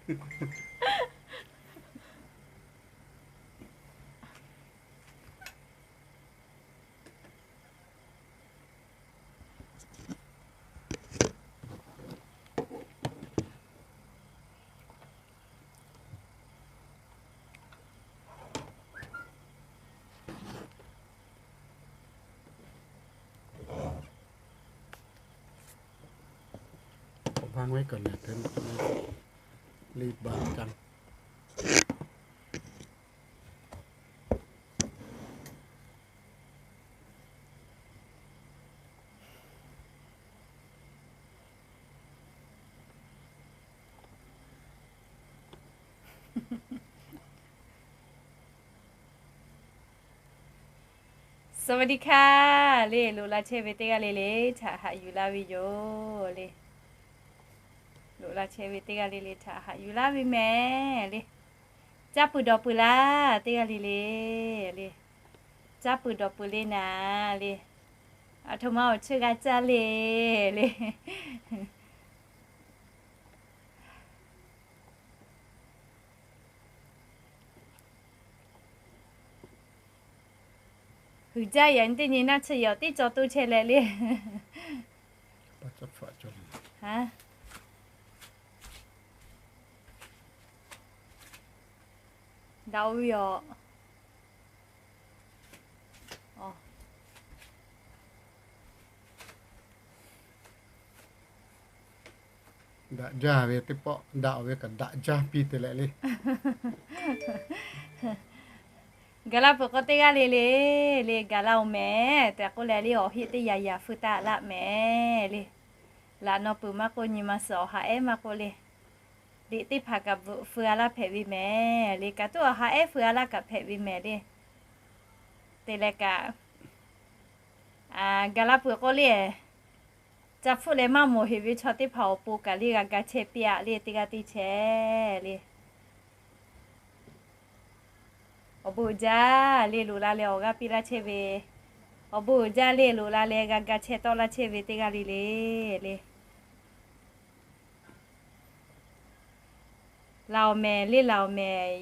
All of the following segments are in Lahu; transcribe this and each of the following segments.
สวัสดีค่ะ le, loꞈ la chehˇ ve teˇ g'aˇ le le htaꞈ haꞈ yuˬ laˇ ve yoˬ le. Loꞈ la chehˇ ve teˇ g'aˇ le le htaꞈ haꞈ yuˬ laˇ ve mehˍ le. Caˇ peuˬ dawˬ peuˬ laˇ teˇ g'aˇ le le le. Caˇ peuˬ dawˬ peuˬ le naˍ le. Aˬ htoꞈ ma awˬ cheuˇ g'a caˇ le le. Huiˍ jaˇ yaꞈ nyi teˇ nyi naˇ chi yawˬ teˇ caw toˇ chehˇ leh le. Daꞈ-oˬ ve yoˬ. Daꞈ jaˇ ve teˇ pawˆ daꞈ-oˬ ve kaꞈ daꞈ jaˇ piˇ te leh le. Gaˬ la peuˬ k'o teˇ g'aˇ le le, le gaˬ la-oˬ mehˍ tehꞈ k'oˆ leh le awˬ heˆ teˇ yaꞈ yaꞈ feu taˍ laˇ mehˍ le. Laꞈ naw peuˬ maˇ k'oˆ, nyi ma suhˍ awˬ ha ehˉ maˇ k'oˆ le. Liꞈ teˇ hpaˍ kaꞈ bvuhꞈ feu-a laˇ hpehꞈ ve mehˍ le. Kaꞈ tuˉ awˬ ha ehˉ feu-a laˇ kaꞈ hpehꞈ ve mehˍ le. Te leh kaꞈ, gaˬ la peuˬ k'o le, ca hpfuhˆ leh maˇ mawˬ heꞈ ve chaw teˇ hpaˍ awˬ pon kaꞈ le g'a ga chehˇ piˇ-a le teˇ g'aˇ teˇ chehˇ le. Awˬ bon uiˍ jaˇ le loꞈ la leh awˬ g'aˇ piˇ laˇ chehˇ ve, awˬ bon uiˍ jaˇ le loꞈ la leh g'a ga chehˇ tawˆ laˇ chehˇ ve teˇ g'aˇ le le le. Laˬ-oˬ mehˍ le, laˬ-oˬ mehˍ.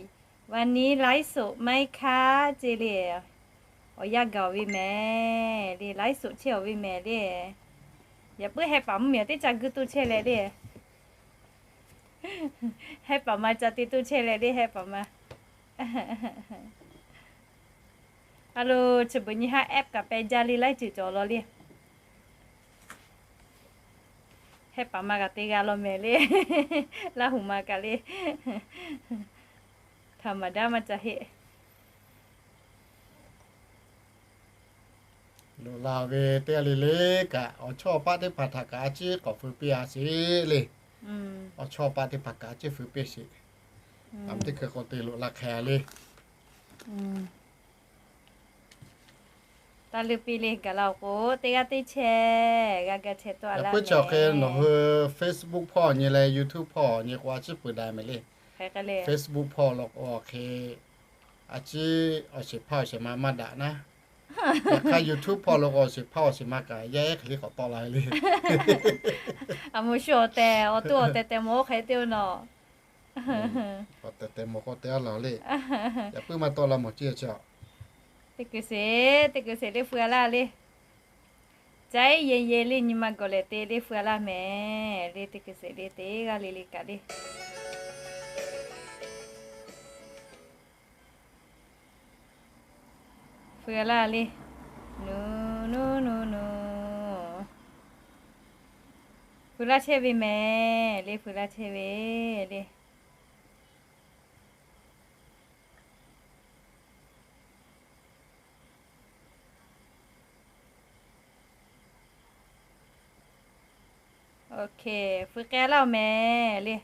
วันนี้ไลฟ์สดไหมคะ ceˇ le. Awˬ yanˇ gaˬ-oˬ ve mehˍ le, ไลฟ์สด chehˇ-oˬ ve mehˍ le. Yaꞈ puiˉ heh paˍ mvuhˇmiˬ teˇ ca guˇ toˇ chehˇ leh le. Heh paˍ ma ca te toˇ chehˇ leh le, heh paˍ ma. A lo, chi beuꞈ nyi haˉ app kaꞈ peh jaˇ le, laiˉ ceuˬ cawˬ law le. Heh paˍ ma kaꞈ te g'a law mehˍ le. Laˇ huˍ ma kaꞈ le. Htaꞈ maˍ daˇ maˇ ca heˆ. Loꞈ la ve teˇ g'aˇ le le kaꞈ, awˬ chawˇ paˆ teˇ hpaˍ htaꞈ kaꞈ a ciˉ k'awꞈ feu piˇ-a sheˍ le. Awˬ chawˇ paˆ teˇ hpaˍ kaꞈ a ciˉ feu piˇ sheˍ. Aˬ teˇ hkui k'awꞈ te loꞈ la hk'e le. Taˇ leuˇ piˇ le, gaˬ la-oˬ k'o teˇ g'aˇ teˇ chehˇ g'a ga chehˇ tawˆ-a laˇ. Peuˇ chi awˬ hk'e nawˬ hui Facebook hpawˇ nyi leh YouTube hpawˇ nyi k'o a ciˉ peuˬ daꞈ mehˍ le. Facebook hpawˇ lo k'o awˬ hk'e a ciˉ awˬ shehˍ hpaˇ awˬ shehˍ ma maˇ daꞈ naˉ. Yaꞈ hk'aˇ YouTube hpawˇ lo k'o awˬ shehˍ hpaˇ awˬ shehˍ ma kaꞈ yaˇ ehˉ hk'e le k'awꞈ tawˆ la ve le. Aˬ moˍ shu awˬ tehˬ awˬ to awˬ tehˬ tehˬ mawˬ-oˬ hk'e te-o nawˬ. Awˬ tehˬ tehˬ mawˬ k'o te-a laˬ le. Yaꞈ puiˉ maˇ tawˆ la mawˬ ceˇ chi a. Teˇ kuiˬ sheˍ, teˇ kuiˬ sheˍ le feu-a laˇ le. Caiˉ yehˬ yehˬ le nyi ma gawˬ lehˬ te le feu-a laˇ mehˍ le, teˇ kuiˬ sheˍ le teˇ g'aˇ le le kaꞈ le. Feu-a laˇ le. Nuˬ nuˬ nuˬ nuˬ. Feu laˇ chehˇ ve mehˍ le, feu laˇ chehˇ ve le. Feu k'ai laˇ-oˬ mehˍ le.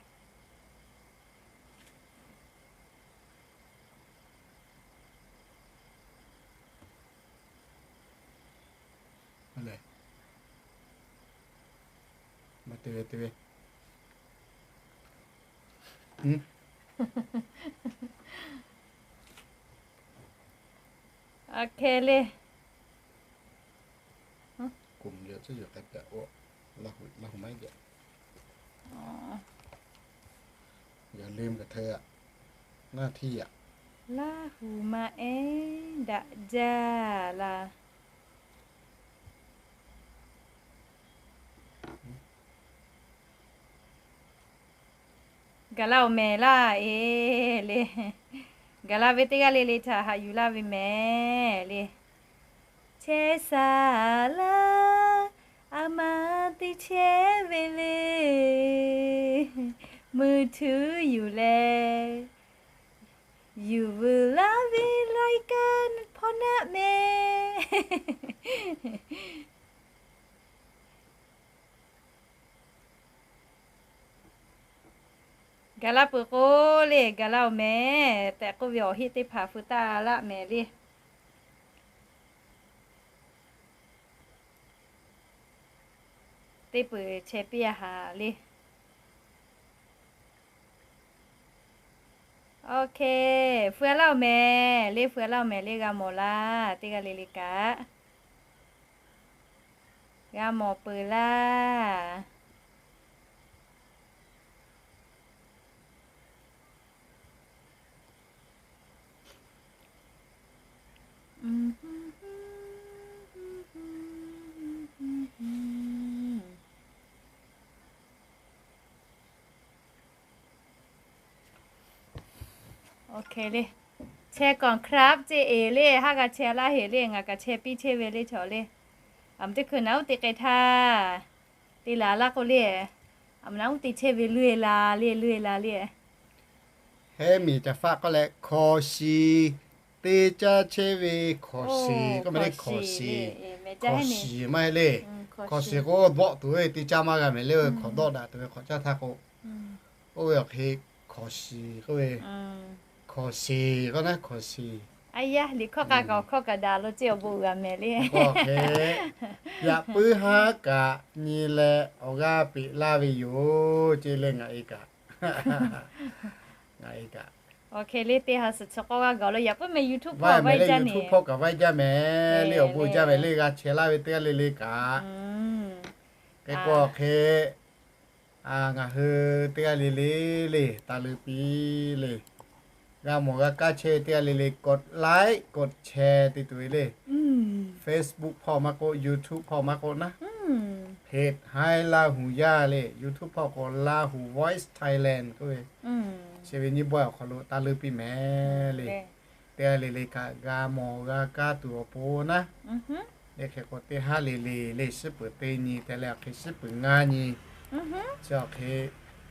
Aˬ hkeh le. Laˇ huˍ maˇ jaꞈ. Laˇ huˍ ma ehˉ daꞈ jaˇ laˇ. Gaˬ laˇ-oˬ mehˍ laˇ eˬ le. Gaˬ laˇ ve teˇ g'aˇ le le htaꞈ haꞈ yuˬ laˇ ve mehˍ le. Chehˇ saˍ laˇ, aˬ ma te chehˇ ve le. Mui htuˉ yuˬ leh, yuˬ vuiˬ laˇ ve รายการ hpawˇ naˆ mehˍ. Gaˬ laˇ peuˬ k'o le, gaˬ laˇ-oˬ mehˍ tehꞈ k'oˆ ve awˬ heˆ teˇ hpaˍ feu taˇ laˆ mehˍ le. Teˇ peuˬ chehˇ piˇ a haˍ le. Oˇ hk'e, feu a laˇ-oˬ mehˍ le, feu a laˇ-oˬ mehˍ le, g'a mawˬ laˇ. Teˇ g'aˇ le le kaꞈ g'a mawˬ peuˬ laˇ. Oˇ hk'e le, chehˇ kaꞈ ครับ ceˇ eˬ le, haˉ g'a chehˇ laˇ heˍ le, ngaˬ kaꞈ chehˇ piˇ chehˇ ve le chaw le. Aˬ ma teˇ hkui naˬ uˉ te k'ai htaˇ, te laˬ laˇ k'o le, aˬ ma naˬ uˉ te chehˇ ve leuˇ e la le, leuˇ e la le. Hehˉ miˬ caˬ faˆ k'oˆ leh hkawnˍ shiˍ, teˇ caˇ chehˇ ve hkawnˍ shiˍ k'oˆ mehˍ le, hkawnˍ shiˍ. Hkawnˍ shiˍ maˇ heˆ le. Hkawnˍ shiˍ k'o dawˆ tuˬ ve teˇ caˇ maˇ g'a mehˍ le, hkawnˍ dawˆ daꞈ tuˬ ve hkawnˍ caˇ htaˇ k'o, oˇ ve awˬ hk'e hkawnˍ shiˍ k'oˆ ve, hkawnˍ shiˍ k'oˆ naˉ, hkawnˍ shiˍ. Aˬ yaˇ liꞈ hkawˇ k'a kaꞈ awˬ hkawˇ kaꞈ daꞈ lo ceˇ awˬ bon g'a mehˍ le. Yaꞈ puiˉ haˉ kaꞈ nyi leh awˬ g'aˇ peꞈ laˇ ve yoˬ ceˇ le ngaˬ e kaꞈ. Ngaˬ e kaꞈ. Oˇ hk'e le, teˇ ha suhˍ chi k'awˇ g'aˇ gaˬ lo yaꞈ puiˉ meh YouTube hpawˇ YouTube hpawˇ kaꞈ vaiˇ jaˇ mehˍ le, awˬ bon jaˇ mehˍ le, g'a chehˇ laˇ ve teˇ g'aˇ le le kaꞈ. Hk'e k'o hk'e, ngaˬ hui teˇ g'aˇ le le le, taˇ leuˇ piˇ le. G'a mawˬ g'a kaˇ chehˇ ve teˇ g'aˇ le le กดไลค์ กดแชร์ te tuˬ ve le. Facebook hpawˇ maˇ k'oˆ, YouTube hpawˇ maˇ k'oˆ naˉ, Phate Haiˉ Laˇ Huˍ Yaˇ le, YouTube hpawˇ k'o Lahu Voice Thailand k'oˆ ve, chi ve nyiˇ bawehˇ awˬ hk'aw lo taˇ leuˇ piˇ mehˍ le. Teˇ g'aˇ le le kaꞈ g'a mawˬ g'a kaˇ tuˬ awˬ pon naˉ, le hk'e k'o teˇ haˉ le le le shiˉ peuˬ teˇ nyi te leh awˬ hk'e shiˉ peuˬ ngaˇ nyi, chi awˬ hk'e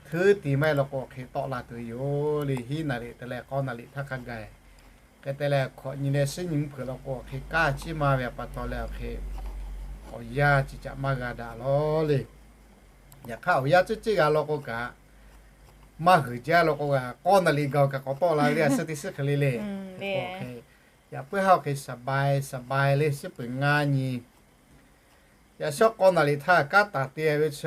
htuˉ tiˍ maˇ heˆ law k'o awˬ hk'e tawˆ la tuˬ yoˬ le. Hiˉ naˍ riꞈ te leh k'awˇ naˍ riꞈ htaˇ hk'a gaˬ hk'e te leh hkawꞈ nyi leh shiˉ nyi mvuhˇ hpeuꞈ law k'o awˬ hk'e kaˇ chiˇ maˇ ve a pa taw leh awˬ hk'e awˬ yanˇ chi caꞈ maˇ g'a daꞈ lawˬ le. Yaꞈ hk'aˇ awˬ yanˇ ciˉ ciˉ g'a law k'o kaꞈ, maˇ huiˍ jaˇ law k'o kaꞈ k'awˇ naˍ riꞈ gaˬ kaꞈ k'awꞈ tawˆ la ve le, a suhˉ teˇ suhˉ hk'e le le. Awˬ hk'e yaꞈ puiˉ haˉ awˬ hk'e สบาย สบาย le shiˉ peuˬ ngaˇ nyi. Yaꞈ shawˉ k'awˇ naˍ riꞈ htaˇ kanˉ taˍ te ve chi,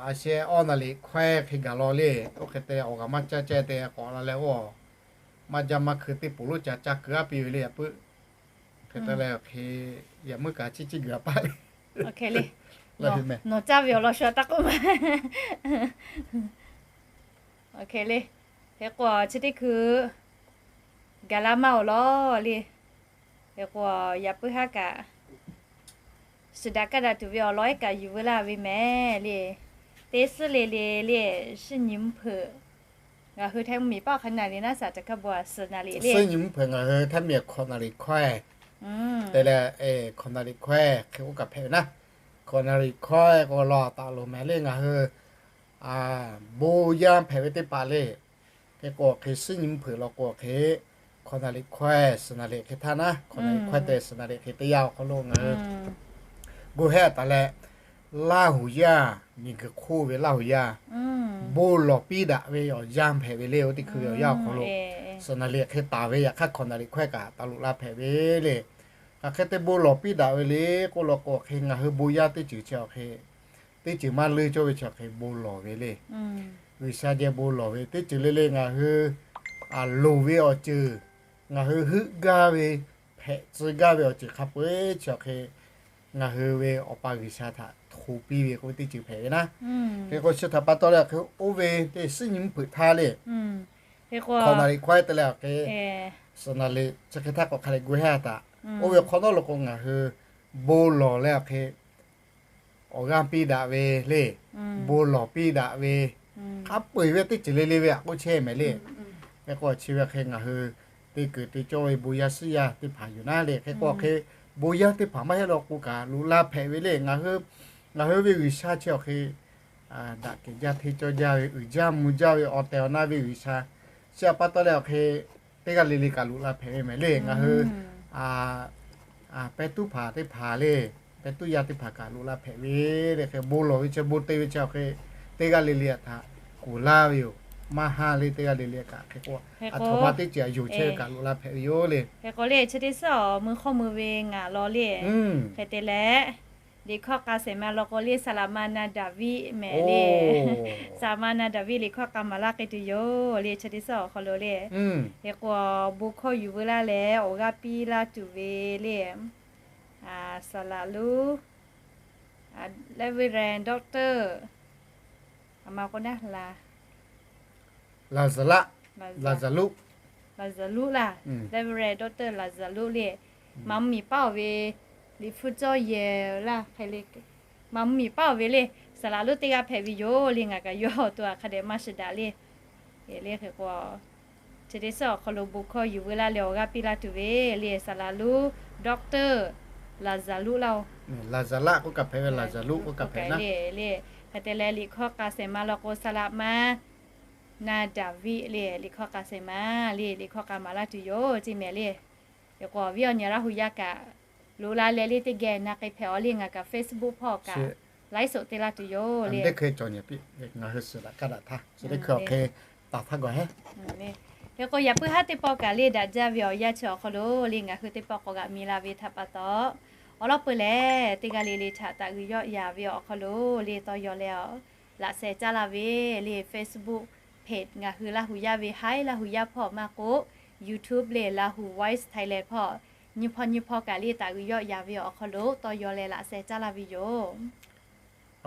a sheh awˇ naˍ riꞈ hkawehˇ hk'e gaˬ law le. Oˇ hk'e te awˬ g'aˬ maˇ caˇ ceh te k'awꞈ la leh oˇ, maˇ jaˇ maˇ hkui teˇ poˬ lonˉ ca caˇ keu aˉ piˇ ve le yaꞈ puiˉ. Hk'e te leh awˬ hk'e yaꞈ muiˉ kaꞈ ciˉ ciˉ g'a paˇ le. Nawˬ caˇ ve awˬ lawn shu taˇ k'oˆ ma. Oˇ hk'e le, hk'e k'o chi teˇ hkui gaˬ la maˇ awˬ lawn le. Hk'e k'o yaꞈ puiˉ haˉ kaꞈ suhˍ daꞈ kaˇ daꞈ tuˬ ve awˬ lawn ehˉ kaꞈ yuˬ veu laˇ ve mehˍ le. Teˇ suhˉ le le le, shiˉ nyi mvuhˇ hpeuꞈ ngaˬ hui Htaiˇ mvuhˇmiˬ paˆ hk'aˬ naˍ riˍ naˉ saˍ ca hkaˇ bon a suhˍ naˍ riˍ le. Shiˉ nyi mvuhˇ hpeuꞈ ngaˬ hui Htaiˇ mvuhˇmiˬ hkawꞈ naˍ riˍ hkawehˇ te leh, hkawꞈ naˍ riˍ hkawehˇ hk'e k'oˆ kaꞈ hpehꞈ ve naˉ. Hkawꞈ naˍ riˍ hkawehˇ k'o lawˬ taˍ loˍ mehˍ le ngaˬ hui bon yaˇ hpehꞈ ve teˇ hpaˍ le. Hk'e k'o hk'e shiˉ nyi mvuhˇ hpeuꞈ law k'o hk'e hkawꞈ naˍ riˍ hkawehˇ suhˍ naˍ riˍ hk'e htaˇ naˉ, hkawꞈ naˍ riˍ hkawehˇ te suhˍ naˍ riˍ hk'e teˇ yanˇ awˬ hk'aw lo ngaˬ hui gu hehˆ taˍ leh, Laˇ huˍ yaˇ miˬ guiˬ hk'oˆ ve Laˇ huˍ yaˇ bon lawˬ piˇ daꞈ ve awˬ yanˇ hpehꞈ ve le. Oˇ teˇ hkui ve awˬ yanˇ awˬ hk'aw lo suhˍ naˍ riˍ hk'e taˍ ve yaꞈ hk'aˇ hkawꞈ naˍ riˍ hkawehˇ kaꞈ taˍ loꞈ la hpehꞈ ve le. Hk'aˬ hk'e te bon lawˬ piˇ daꞈ ve le k'oˆ law k'o hk'e ngaˬ hui bon yaˇ teˇ ceuˬ chi awˬ hk'e teˇ ceuˬ maˇ leuˇ cawˇ ve chi awˬ hk'e bon lawˬ ve le. G'uiˬsha geh bon lawˬ ve teˇ ceuˬ le le ngaˬ hui loˍ ve awˬ ceuˬ, ngaˬ hui heuˆ gaˇ ve, hpehꞈ tcuh gaˇ ve awˬ ceuˬ hk'a peu-eˬ chi awˬ hk'e ngaˬ hui ve Awˬ pa G'uiˬsha htaꞈ hto piˇ ve k'oˆ ve teˇ ceuˬ hpehꞈ ve naˉ. Hk'e k'o chi htaꞈ pa taw leh awˬ hk'e oˇ ve teˇ suhˉ nyi mvuhˇ hpeuꞈ htaˇ le, hk'awꞈ naˍ riꞈ hkawehˉ te leh awˬ hk'e, suhˍ naˍ riꞈ chi hk'e htaˇ k'awꞈ hk'a leh gu hehˇ taꞈ. Oˇ ve hk'awꞈ nawˉ lo k'o ngaˬ hui bon lawˬ leh awˬ hk'e awˬ g'aˇ piˇ daꞈ ve le, bon lawˬ piˇ daꞈ ve, hk'a peu-eˬ ve teˇ ceuˬ le le ve aꞈ k'oˆ chehˇ mehˍ le. Hk'e k'o chi ve hk'e ngaˬ hui te kuiˬ te cawˇ ve bon yaˇ suhˉ yaˇ teˇ hpaˍ yoˬ naˉ le. Hk'e k'o hk'e bon yaˇ teˇ hpaˍ maˇ heˆ law k'o kaꞈ loꞈ la hpehꞈ ve le. Ngaˬ hui, ngaˬ hui ve G'uiˬsha chi awˬ hk'e daꞈ kehˬ jaˇ hteˇ cawˇ jaˇ ve, uiˍ jaˇ mvuh jaˇ ve, awˬ tehˬ awˬ na ve G'uiˬsha chi htaꞈ pa taw leh awˬ hk'e teˇ g'aˇ le le kaꞈ loꞈ la hpehꞈ ve mehˍ le. Ngaˬ hui pehˇ tuˉ hpaˍ teˇ hpaˍ le, pehˇ tuˉ yaˇ teˇ hpaˍ kaꞈ loꞈ la hpehꞈ ve le. Hk'e bon lawˬ ve chi bon te ve chi awˬ hk'e teˇ g'aˇ le le htaꞈ kuˬ laˇ ve yoˬ. Maˇ haˇ le, teˇ g'aˇ le le kaꞈ hk'e k'o aˬ htoꞈ ma teˇ ceuˬ aˬ yonˍ chehˇ ve kaꞈ loꞈ la hpehꞈ ve yoˬ le. Hk'e k'o le chi teˇ suhˉ awˬ mui hk'awˇ mui ve ngaˬ law le. Hk'e te leh liꞈ hkawˇ k'a shehˍ ma law k'o le, saˍ laꞈ ma na Daˍviˆ mehˍ le. Saˍ laꞈ ma na Daˍviˆ liꞈ hkawˇ k'a maˍ laˇ k'ai tuˬ yoˬ le. Chi teˇ suhˉ awˬ hk'aw lo le, hk'e k'o bon hkawˇ yuˬ veu laˇ leh awˬ g'aˇ piˇ laˇ tuˬ ve le, saˍ laꞈ lonˉ Reverend Doctor, aˬ ma k'o naˉ la Laˍzaˍruˆ, Laˍzaˍruˆ laˇ, Reverend Doctor Laˍzaˍruˆ le. Maˍ mvuh miˬ paˉ-oˬ ve liꞈ hpu cawˇ yehˬ laˇ hk'e le, maˍ mvuh miˬ paˉ-oˬ ve le, saˍ laꞈ lonˉ teˇ g'aˇ hpehꞈ ve yoˬ le. Ngaˬ kaꞈ yawˇ awˬ to aˬ hk'a dehꞈ maˇ shiˍ daꞈ le. Le hk'e k'o chi teˇ suhˉ awˬ hk'aw lo bon hkawˇ yuˬ veu laˇ leh awˬ g'aˇ piˇ laˇ tuˬ ve le, saˍ laꞈ lonˉ Doctor Laˍzaˍruˆ laˇ-oˬ. Laˍzaˍruˆ k'oˆ kaꞈ hpehꞈ ve, Laˍzaˍruˆ k'oˆ kaꞈ hpehꞈ naˉ le. Hk'e te leh liꞈ hkawˇ k'a shehˍ ma law k'o saˍ laꞈ ma na Daˍviˆ le, liꞈ hkawˇ k'a shehˍ ma le, liꞈ hkawˇ k'a maˍ laˇ tuˬ yoˬ ceˇ mehˍ le. Hk'e k'o awˬ viˉ awˬ nyi Laˇ hu yaˇ kaꞈ loꞈ la leh le teˇ geh na k'ai hpehꞈ-aw le. Ngaˬ kaꞈ Facebook hpawˇ kaꞈ ไลฟ์สด te laˇ tuˬ yoˬ le. Ngaˬ hui suhˍ daꞈ kaˇ daꞈ htaˇ chi teˇ hkui awˬ hk'e taˍ htaˇ gawˬ heˉ. Hk'e k'o yaꞈ puiˉ haˉ teˇ pawˆ kaꞈ le daꞈ jaˇ ve awˬ yanˇ chi awˬ hk'aw lo le ngaˬ hui teˇ pawˆ k'awꞈ g'aꞈ mi la ve htaꞈ pa taw, awˬ lawn peuˬ lehˬ teˇ g'aˇ le le htaꞈ taˍ g'uiˬ yawˆ yaˍ ve awˬ hk'aw lo le tawˇ yaw leh a laꞈ sheh caˇ laˇ ve le Facebook page ngaˬ hui Laˇ hu yaˇ ve haiˉ Laˇ hu yaˇ hpawˇ maˇ k'oˆ, YouTube le Lahu Voice Thailand hpawˇ nyi hpawˇ nyi hpawˇ kaꞈ le taˍ g'uiˬ yawˆ yaˍ ve awˬ hk'aw lo tawˇ yaw leh laꞈ sheh caˇ laˇ ve yoˬ.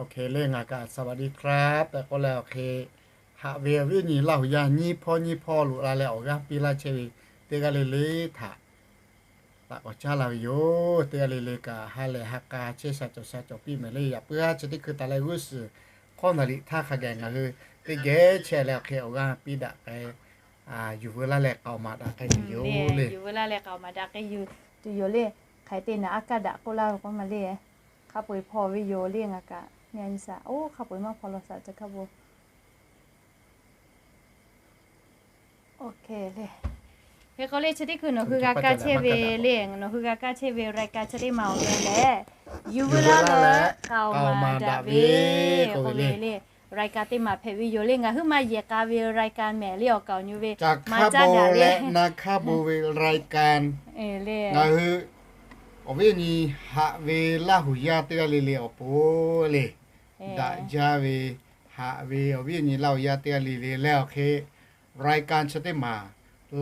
Oˇ hk'e le ngaˬ kaꞈ สวัสดีครับ tehꞈ k'oˆ leh awˬ hk'e haꞈ ve awˬ viˉ awˬ nyi Laˇ hu yaˇ nyi hpawˇ nyi hpawˇ loꞈ la leh awˬ g'aˇ piˇ laˇ chehˇ ve teˇ g'aˇ le le htaꞈ taꞈ k'awꞈ caˇ la ve yoˬ. Teˇ g'aˇ le le kaꞈ ha lehˬ ha k'a chehˇ sha cawˬ sha cawˬ piˇ mehˍ le. Yaꞈ puiˉ haˉ chi teˇ hkui taˍ leh g'uˇ suhˍ hkawˇ naˍ riˍ htaˇ hk'a gaˬ ngaˬ hui teˇ geh chehˇ leh awˬ hk'e awˬ g'aˇ piˇ daꞈ k'ai yuˬ veu laˇ leh k'aoˍ maˍ daꞈ k'ai tuˬ yoˬ le. Yuˬ veu laˇ leh k'aoˍ maˍ daꞈ k'ai yuˬ tuˬ yoˬ le. Hk'aˬ hk'e te naˍ aˉ kaˇ daꞈ k'oˆ laˇ ve k'o ma le, hk'a peu-eˬ hpaw ve yoˬ le. Ngaˬ kaꞈ nyi nyi shaˍ, oˇ hk'a peu-eˬ maˇ hpaw law shaˍ ca hkaˇ bon. Oˇ hk'e le. Hk'e k'o le chi teˇ hkui nawˬ hui g'a kaˇ chehˇ ve le, nawˬ hui g'a kaˇ chehˇ ve รายการ chi teˇ maˬ awˬ meh lehˬ, yuˬ veu laˇ leh k'aoˍ maˍ daꞈ ve k'oˆ ve le. รายการ teˇ maˬ hpehꞈ ve yoˬ le. Ngaˬ huiˉ maˇ yehˬ k'a ve รายการ mehˍ le awˬ kaˍ awˬ nyu ve maˇ caˉ daꞈ leh na hkaˇ bon ve รายการ le. Ngaˬ hui awˬ viˉ awˬ nyi haꞈ ve Laˇ hu yaˇ teˇ g'aˇ le le awˬ pon le, daꞈ jaˇ ve, haꞈ ve awˬ viˉ awˬ nyi Laˇ hu yaˇ teˇ g'aˇ le le leh awˬ hk'e รายการ chi teˇ maˬ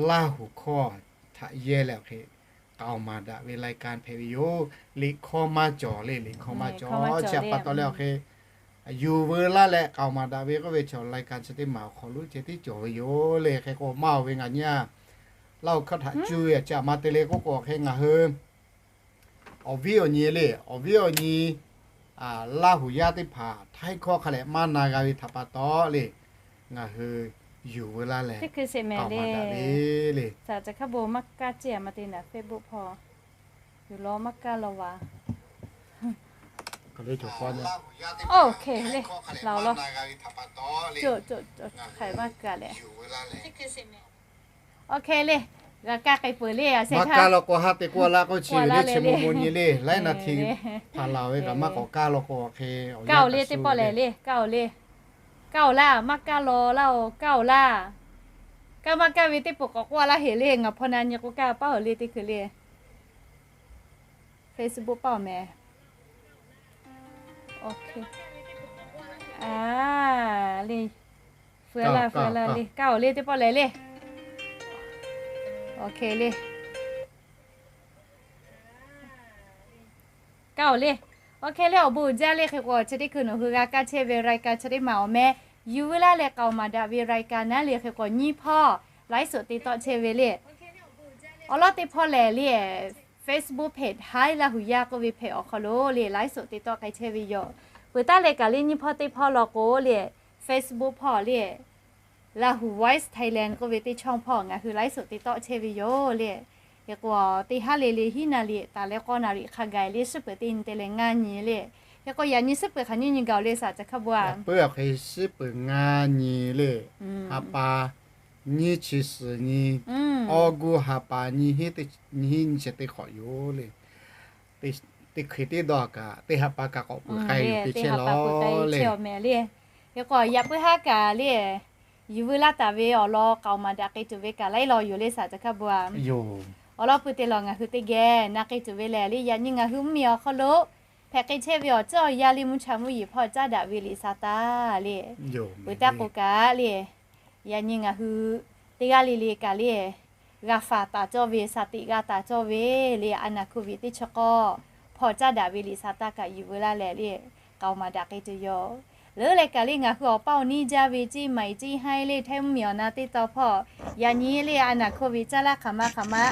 Laˇ hu hkawˇ htaꞈ yehˇ leh awˬ hk'e k'aoˍ maˍ daꞈ ve รายการ hpehꞈ ve yoˬ. Liꞈ hkawˇ maˇ cawˬ le, liꞈ hkawˇ maˇ cawˬ chi htaꞈ pa taw leh awˬ hk'e yuˬ veu laˇ leh k'aoˍ maˍ daꞈ ve k'oˆ ve chaw รายการ chi teˇ maˬ awˬ hk'aw lo ceh tiˉ cawˬ ve yoˬ le. Hk'e k'o maˇ oˬ ve ngaˬ nyi a, Laˇ hu hkawˇ htaꞈ cuˇ ve a ciˉ maˇ te le k'oˆ k'o hk'e ngaˬ hui awˬ viˉ awˬ nyi le, awˬ viˉ awˬ nyi Laˇ hu yaˇ teˇ hpaˍ htaiˇ hkawˇ hk'a leh maˇ na g'a ve htaꞈ pa taw le, ngaˬ hui yuˬ veu laˇ leh k'aoˍ maˍ daꞈ ve le. Ca hkaˇ bon maˇ kaˇ ceˇ a ma te naˍ Facebook hpawˇ yuˬ law maˇ kaˇ law va. Oˇ hk'e le, laˬ law, hk'e maˇ kaˇ leh. Oˇ hk'e le, g'a kaˇ k'ai peuˬ le a se. Maˇ kaˇ law k'o haˉ te k'oˆ laˇ k'oˆ chi ve le, chi mo mo nyi le laiˉ naˍ htiꞈ hpaˍ laˬ ve kaꞈ maˇ k'awꞈ kaˇ law k'o hk'e, kaˇ oˬ le teˇ pawˆ lehˬ le, kaˇ oˬ le. Kaˇ oˬ laˇ, maˇ kaˇ law laˇ oˬ, kaˇ oˬ laˇ. Kaˇ maˇ kaˇ ve teˇ pawˆ k'awꞈ k'oˆ laˇ heˍ le, ngaˬ hpawˇ na nyi k'o kaˇ paˉ oˬ le teˇ hkui le. Facebook paˇ oˬ mehˍ. A, le, feu laˇ feu laˇ le, kaˇ oˬ le teˇ pawˆ lehˬ le. Oˇ hk'e le. Kaˇ oˬ le. Ok le, awˬ bon uiˍ jaˇ le. Hk'e k'o chi teˇ hkui nawˬ hui g'a kaˇ chehˇ ve รายการ chi teˇ maˬ awˬ meh, yuˬ veu laˇ leh k'aoˍ maˍ daꞈ ve รายการ naˉ le. Hk'e k'o nyiˇ hpawˇ ไลฟ์สด te tawˆ chehˇ ve le. Awˬ lawn teˇ hpawˇ lehˬ le, Facebook page Hi Laˇ huˍ yaˇ k'oˆ ve เพจ awˬ hk'aw lo le ไลฟ์สด te tawˆ k'ai chehˇ ve yoˬ. Peuˬ taˉ leh kaꞈ le nyiˇ hpawˇ teˇ hpawˇ law k'o le, Facebook hpawˇ le Lahu Voice Thailand k'oˆ ve teˇ ช่อง hpawˇ ngaˬ hui ไลฟ์สด te tawˆ chehˇ ve yoˬ le. Hk'e k'o teˇ haˉ le le hiˉ naˍ riˍ taˍ leh k'awˇ naˍ riˍ hk'a gaˬ le, shiˉ peuˬ teˇ nyi te leh ngaˇ nyi le. Hk'e k'o yaꞈ nyi shiˉ peuˬ hk'aˬ nyiˇ nyi gaˬ-oˬ le, saˍ ca hkaˇ bon-a. Peuˬ hk'e shiˉ peuˬ ngaˇ nyi le. Ha pa nyiˇ chi suhˍ nyi, August ha pa nyiˇ hiˉ nyi chi teˇ hk'awꞈ yoˬ le. Teˇ hkui teˇ dawˇ kaꞈ teˇ ha pa kaꞈ k'awꞈ peuˬ k'ai yoˬ te chehˇ lawˬ le. Hk'e k'o yaꞈ puiˉ haˉ kaꞈ le, yuˬ veu laˇ taˍ ve awˬ lawn k'aoˍ maˍ daꞈ k'ai tuˬ ve kaꞈ laiˉ law yoˬ le, saˍ ca hkaˇ bon-a. Awˬ lawn pui te lawˬ ngaˬ hui teˇ geh na k'ai tuˬ ve lehˬ le, yaꞈ nyi ngaˬ hui mvuhˇmiˬ awˬ hk'aw lo hpehꞈ k'ai chehˇ ve awˬ ceuˬ awˬ yaˇ le, mvuhˇ cha mvuhˇ yeˬ hpawˇ caˉ daꞈ ve liꞈ sa taˇ le. Peuˬ taˇ k'o kaꞈ le, yaꞈ nyi ngaˬ hui teˇ g'aˇ le le kaꞈ le, g'a faˍ taˍ cawˇ ve, shaˍ tiꞈ g'a taˍ cawˇ ve le, a naˍ โควิด teˇ chi k'awˇ hpawˇ caˉ daꞈ ve liꞈ sa taˇ kaꞈ yuˬ veu laˇ leh le, k'aoˍ maˍ daꞈ k'ai tuˬ yoˬ. Leuˉ leh kaꞈ le ngaˬ hui awˬ paˇ awˬ neˇ jaˇ ve ceˇ maiˍ ceˇ haiˉ le, hteˇ mvuhˇmiˬ awˬ na teˇ taw hpawˇ yaꞈ nyi le a naˍ โควิด caˇ laˇ hk'aˬ ma hk'aˬ ma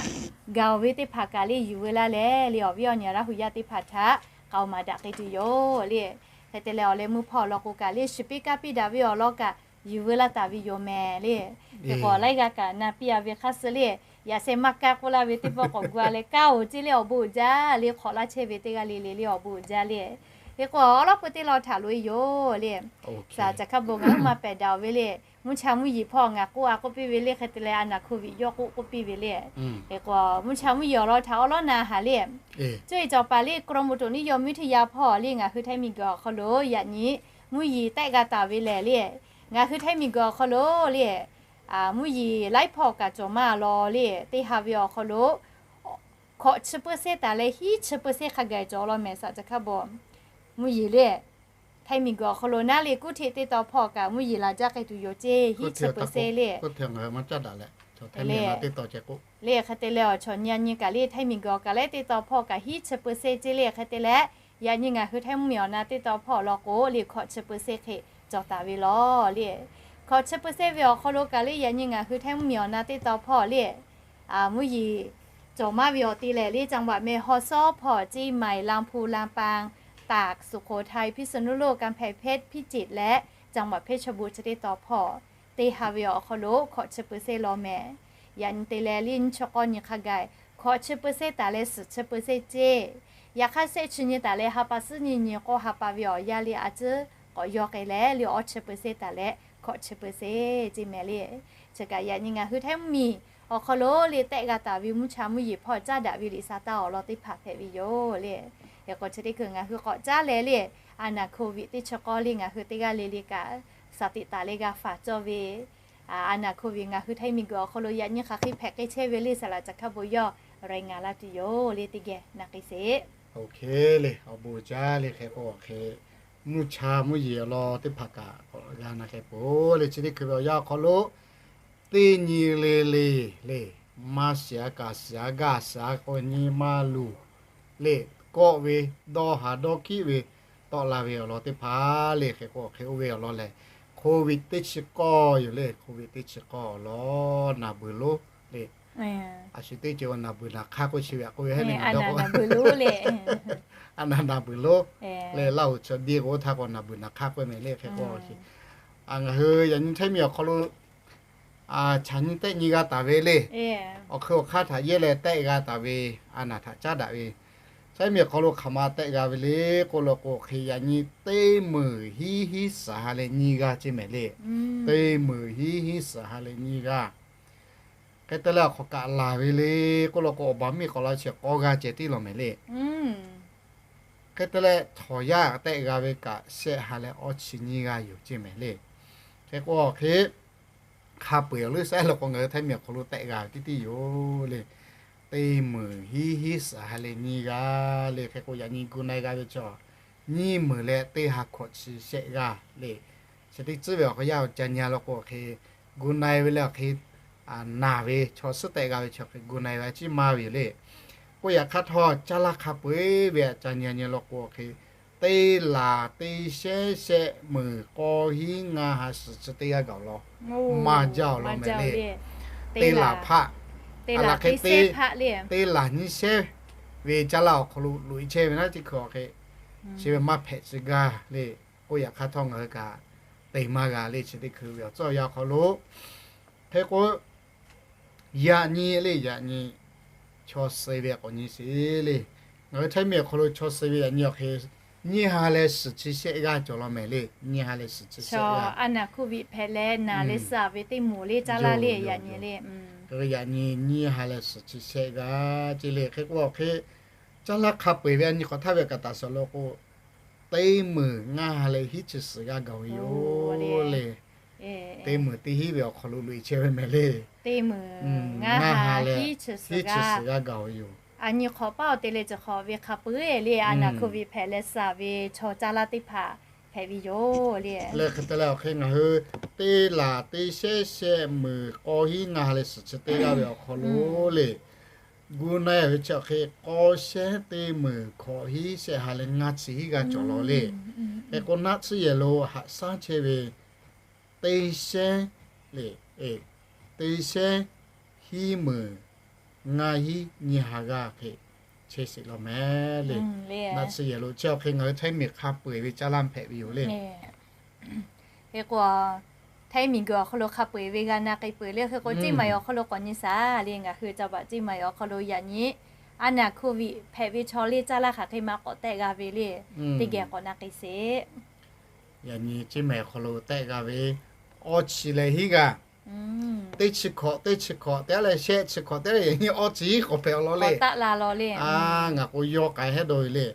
gaˬ-oˬ ve teˇ hpaˍ kaꞈ le yuˬ veu laˇ leh le, awˬ viˉ awˬ nyi Laˇ huˍ yaˇ teˇ hpaˍ htaꞈ k'aoˍ maˍ daꞈ k'ai tuˬ yoˬ le. Hk'e te leh awˬ leh meuˇ hpawˇ law k'o kaꞈ le, shiˍ piˇ kaˇ piˇ daꞈ ve awˬ lawn kaꞈ yuˬ veu laˇ taˍ ve yoˬ mehˍ le. Hk'e k'o laiˉ g'aˇ kaꞈ na piˇ-a ve hk'aˇ suh le, yaꞈ sheh maˇ kaˇ k'oˆ laˇ ve teˇ pawˆ k'awꞈ gu-a leh kaˇ-oˬ ceˇ le, awˬ bon uiˍ jaˇ le, hk'awꞈ laˇ chehˇ ve teˇ g'aˇ le le le awˬ bon uiˍ jaˇ le. Hk'e k'o awˬ lawn pui teˇ law htaꞈ loꞈ-e yoˬ le. Saˍ ca hkaˇ bon ngaˬ hui maˇ pehˬ daꞈ-oˬ ve le. Mvuhˇ cha mvuhˇ yeˬ hpawˇ ngaˬ k'oˆ-a k'oˆ piˇ ve le, hk'e te leh a naˍ โควิด yawˇ k'oˆ k'oˆ piˇ ve le. Hk'e k'o mvuhˇ cha mvuhˇ yeˬ awˬ lawn htaꞈ awˬ lawn na haˍ le. Cuˇ yiˍ cawˬ paˍ le กรมอุตุนิยมวิทยา hpawˇ le ngaˬ hui hteˇ miˬguiˬ awˬ hk'aw lo yaꞈ nyi mvuhˇ yeˬ tehˆ g'a taˍ ve lehˬ le, ngaˬ hui hteˇ miˬguiˬ awˬ hk'aw lo le, mvuhˇ yeˬ laiˉ hpawˇ kaꞈ cawˬ maˇ law le, teˇ ha ve awˬ hk'aw lo hkawꞈ chi เปอร์เซ็นต์ taˍ leh hiˉ chi เปอร์เซ็นต์ hk'a gaˬ cawˬ law mehˍ, saˍ ca hkaˇ bon. Mvuhˇ yeˬ le, hteˇ miˬguiˬ awˬ hk'aw lo naˉ le kuˇ hteꞈ teˇ taw hpawˇ kaꞈ mvuhˇ yeˬ laˬ jaˇ k'ai tuˬ yoˬ ceˇ, hiˉ chi เปอร์เซ็นต์ le. Le, hk'e te leh awˬ chaw nyi a nyi kaꞈ le hteˇ miˬguiˬ awˬ kaꞈ leh teˇ taw hpawˇ kaꞈ hiˉ chi เปอร์เซ็นต์ ceˇ le. Hk'e te leh yaꞈ nyi ngaˬ hui hteˇ mvuhˇmiˬ awˬ na teˇ taw hpawˇ law k'o le hkawꞈ chi เปอร์เซ็นต์ hk'e cawˬ taˍ ve law le. Hkawꞈ chi เปอร์เซ็นต์ ve awˬ hk'aw lo kaꞈ le yaꞈ nyi ngaˬ hui hteˇ mvuhˇmiˬ awˬ na teˇ taw hpawˇ le, mvuhˇ yeˬ cawˬ maˇ ve awˬ te lehˬ le, จังหวัดแม่ฮ่องสอน hpawˇ ceˇ maiˍ ลำพูน ลำปาง ตาก สุโขทัย พิษณุโลก กำแพงเพชร พิจิตร leh จังหวัดเพชรบูรณ์ chi teˇ taw hpawˇ teˇ ha ve awˬ hk'aw lo hkawꞈ chi เปอร์เซ็นต์ law mehˍ. Yaꞈ nyi te leh le nyiˇ chi k'awˇ nyi hk'a gaˬ hkawꞈ chi เปอร์เซ็นต์ taˍ leh suhˍ chi เปอร์เซ็นต์ ceˇ. Yaꞈ hk'aˇ shehˆ chi nyi taˍ leh ha pa suhˉ nyi nyi k'o ha pa ve awˬ yaˇ le a ciˉ k'awꞈ yaw k'ai leh le awˇ chi เปอร์เซ็นต์ taˍ leh hkawꞈ chi เปอร์เซ็นต์ ceˇ mehˍ le. Chi kaꞈ yaꞈ nyi ngaˬ hui hteˇ mvuhˇmiˬ awˬ hk'aw lo le tehˆ g'a taˍ ve mvuhˇ cha mvuhˇ yeˬ hpawˇ caˉ daꞈ ve liꞈ sa taˇ awˬ lawn teˇ hpaˍ hpehꞈ ve yoˬ le. Hk'e k'o chi teˇ hkui ngaˬ hui k'awꞈ caˉ leh le, a naˍ โควิด teˇ chi k'awˇ le ngaˬ hui teˇ g'aˇ le le kaꞈ shaˍ tiꞈ taˍ leh g'a faˍ cawˇ ve a naˍ โควิด ngaˬ hui hteˇ miˬguiˬ awˬ hk'aw lo yaꞈ nyi hk'aˬ hk'e hpehꞈ k'ai chehˇ ve le, saˍ laꞈ ca hkaˇ bon yawˇ รายงาน laˇ tuˬ yoˬ le, teˇ geh na k'ai sheˍ. Ok le, awˬ bon uiˍ jaˇ le. Hk'e k'o hk'e mvuhˇ cha mvuhˇ yeˬ awˬ lawn teˇ hpaˍ kaꞈ k'awꞈ g'a na k'ai peuˬ le. Chi teˇ hkui ve awˬ yanˇ awˬ hk'aw lo teˇ nyi le le le, maˇ shiˍ-a kaꞈ shiˍ-a gaˇ shiˍ-a k'o nyi maˇ luˬ le, kawˆ ve dawˇ haˍ dawˇ hkiˆ ve tawˆ la ve awˬ lawn teˇ hpaˍ le. Hk'e k'o hk'e oˇ ve awˬ lawn lehˬ โควิด teˇ chi k'awˇ yoˬ le. โควิด teˇ chi k'awˇ awˬ lawn naˍ beuˬ lonˉ le. A shu teˇ ceuˬ naˍ beuˬ naˍ hk'aˇ k'oˆ chi ve a k'oˆ ve heˆ le, naˍ beuˬ lonˉ le. A naˍ naˍ beuˬ lonˉ le, Laˇ huˍ chaw diˇ k'o oˇ htaˇ k'o naˍ beuˬ naˍ hk'aˇ k'oˆ mehˍ le. Hk'e k'o ngaˬ hui yaꞈ nyi hteˇ miˬ awˬ hk'aw lo chaꞈ nyi tehˆ nyi g'a taˍ ve le. Awˬ hkui awˬ hk'aˇ htaꞈ yehˇ leh tehˆ g'a taˍ ve, a naˍ htaꞈ caˉ daꞈ ve, hteˇ miˬ awˬ hk'aw lo hk'aˬ ma tehˆ g'a ve le k'oˆ law k'o hk'e yaꞈ nyi teˇ meunˍ hiˉ hiˉ suhˍ ha leh nyiˇ g'aˇ ceˇ mehˍ le. Teˇ meunˍ hiˉ hiˉ suhˍ ha leh nyiˇ g'aˇ. Hk'e te leh awˬ hk'awꞈ kaꞈ laˬ ve le k'oˆ law k'o awˬ baˬ miˇ k'awꞈ la chi k'awˇ g'aˇ ceh tiˉ law mehˍ le. Hk'e te leh chaw yaˇ tehˆ g'a ve kaꞈ shehˆ ha leh awˇ chi nyiˇ g'aˇ yoˬ ceˇ mehˍ le. Hk'e k'o hk'e hk'a peu-eˬ awˬ leuˉ saiˉ law k'o ngaˬ hui hteˇ miˬ awˬ hk'aw lo tehˆ g'a ve tiˉ tiˉ yoˬ le. Teˇ meunˍ hiˉ hiˉ suhˍ ha leh nyiˇ g'aˇ le. Hk'e k'o yaꞈ nyi gu na-e g'a ve chaw nyiˇ meunˍ leh teˇ ha hkawꞈ chi shehˆ g'aˇ le. Chi teˇ tcuhˉ ve awˬ hk'aw yaˇ awˬ ca nyi-a law k'o hk'e gu na-e ve le awˬ hk'e naˬ ve chaw suhˉ tehˆ g'a ve chaw hk'e gu na-e ve a ciˉ maˇ ve yoˬ le. K'oˆ yaꞈ hk'aˇ htawˇ caˇ laˇ hk'a peu-eˬ ve a ca nyi-a nyi law k'o hk'e teˇ laˬ teˇ shehnˉ shehˆ meunˍ k'aw hiˉ ngaˇ ha suhˍ chi teˇ g'aˇ gaˬ awˬ lawn maˇ jaˇ awˬ lawn mehˍ le. Teˇ laˬ hpaˆ, a laˬ hk'e teˇ, teˇ laˬ nyiˇ shehnˉ ve caˇ laˇ awˬ hk'aw lo loꞈ e chehˇ ve naˉ teˇ hkui awˬ hk'e, chi ve maˇ hpehꞈ tcuh gaˇ le. K'oˆ yaꞈ hk'aˇ htawˇ ngaˬ hui kaꞈ te maˇ g'a le. Chi teˇ hkui ve awˬ tcuhˇ awˬ yanˇ awˬ hk'aw lo hk'e k'o, yaꞈ nyi le, yaꞈ nyi chaw suh ve k'awꞈ nyi sheˍ le. Ngaˬ hui Htaiˇ miˬ awˬ hk'aw lo chaw suh ve yaꞈ nyi awˬ hk'e, nyiˇ ha leh suhˍ chi shehˆ g'aˇ cawˬ law mehˍ le. Nyiˇ ha leh suhˍ chi shehˆ g'aˇ, a naˬ hkuˇ viꞈ hpehꞈ leh naˬ leh suh ve teˇ moˍ le caˇ laˇ le. Yaꞈ nyi le, yaꞈ nyi nyiˇ ha leh suhˍ chi shehˆ g'aˇ ce le. Hk'e k'o awˬ hk'e, caˇ laˇ hk'a peu eˬ ve a nyi hk'awꞈ htaˇ ve kaꞈ taˍ suhˍ lo k'o, teˇ meunˍ ngaˇ ha leh hiˉ chi suhˍ g'aˇ gaˬ ve yoˬ le. Teˇ meunˍ teˇ hiˉ ve awˬ hk'aw lo loꞈ e chehˇ ve mehˍ le. Ngaˇ ha leh hiˉ chi suhˍ g'aˇ gaˬ ve yoˬ. A nyi hk'awꞈ paˉ awˬ te leh ceuˬ hk'awꞈ ve hk'a peu eˬ le, a naˬ hkuˇ viꞈ hpehꞈ leh suh ve chaw caˇ laˇ teˇ hpaˍ hpehꞈ ve yoˬ le. Leh hk'e te leh awˬ hk'e ngaˬ hui teˇ laˬ teˇ shehnˉ shehˆ meunˍ k'aw hiˉ ngaˇ ha leh suhˍ chi teˇ g'aˇ ve awˬ hk'aw lo le, gu na ve chi awˬ hk'e k'aw shehnˉ teˇ meunˍ hkawꞈ hiˉ shehˆ ha leh ngaˇ chi hiˉ g'aˇ cawˬ law le. Hk'e k'o naˆ tsuhˇ yehˬ lo haꞈ shaˉ chehˇ ve teˇ shehnˉ le, teˇ shehnˉ hiˉ meunˍ ngaˇ hiˉ nyiˇ ha g'aˇ hk'e chehˇ sheˍ law mehˍ le. Naˆ tsuhˇ yehˬ lo chi awˬ hk'e ngaˬ hui Htaiˇ miˬ hk'a peu eˬ ve caˇ laˇ hpehꞈ ve yoˬ le. Hk'e k'o, Htaiˇ miˬ guiˬ awˬ hk'aw lo hk'a peu eˬ ve g'a na k'ai peuˬ le. Hk'e k'o Ceˇ Maiˍ awˬ hk'aw lo k'awꞈ nyi shaˍ le. Ngaˬ hui ca baꞈ Ceˇ Maiˍ awˬ hk'aw lo yaꞈ nyi a naˬ hkuˇ viꞈ hpehꞈ ve chaw le caˇ laˇ hk'aˬ hk'e maˇ k'awꞈ tehˆ g'a ve le. Teˇ geh k'awꞈ na k'ai sheˍ. Yaꞈ nyi Ceˇ Maiˍ awˬ hk'aw lo tehˆ g'a ve awˇ chi leh hiˉ g'aˇ, teˇ chi hkawꞈ teˇ chi hkawꞈ te leh shehˆ chi hkawꞈ te leh yaꞈ nyi awˇ chi hiˉ k'awꞈ hpehꞈ awˬ lawn le. Ngaˬ k'o yawˇ k'ai hehˉ dawˇ ve le.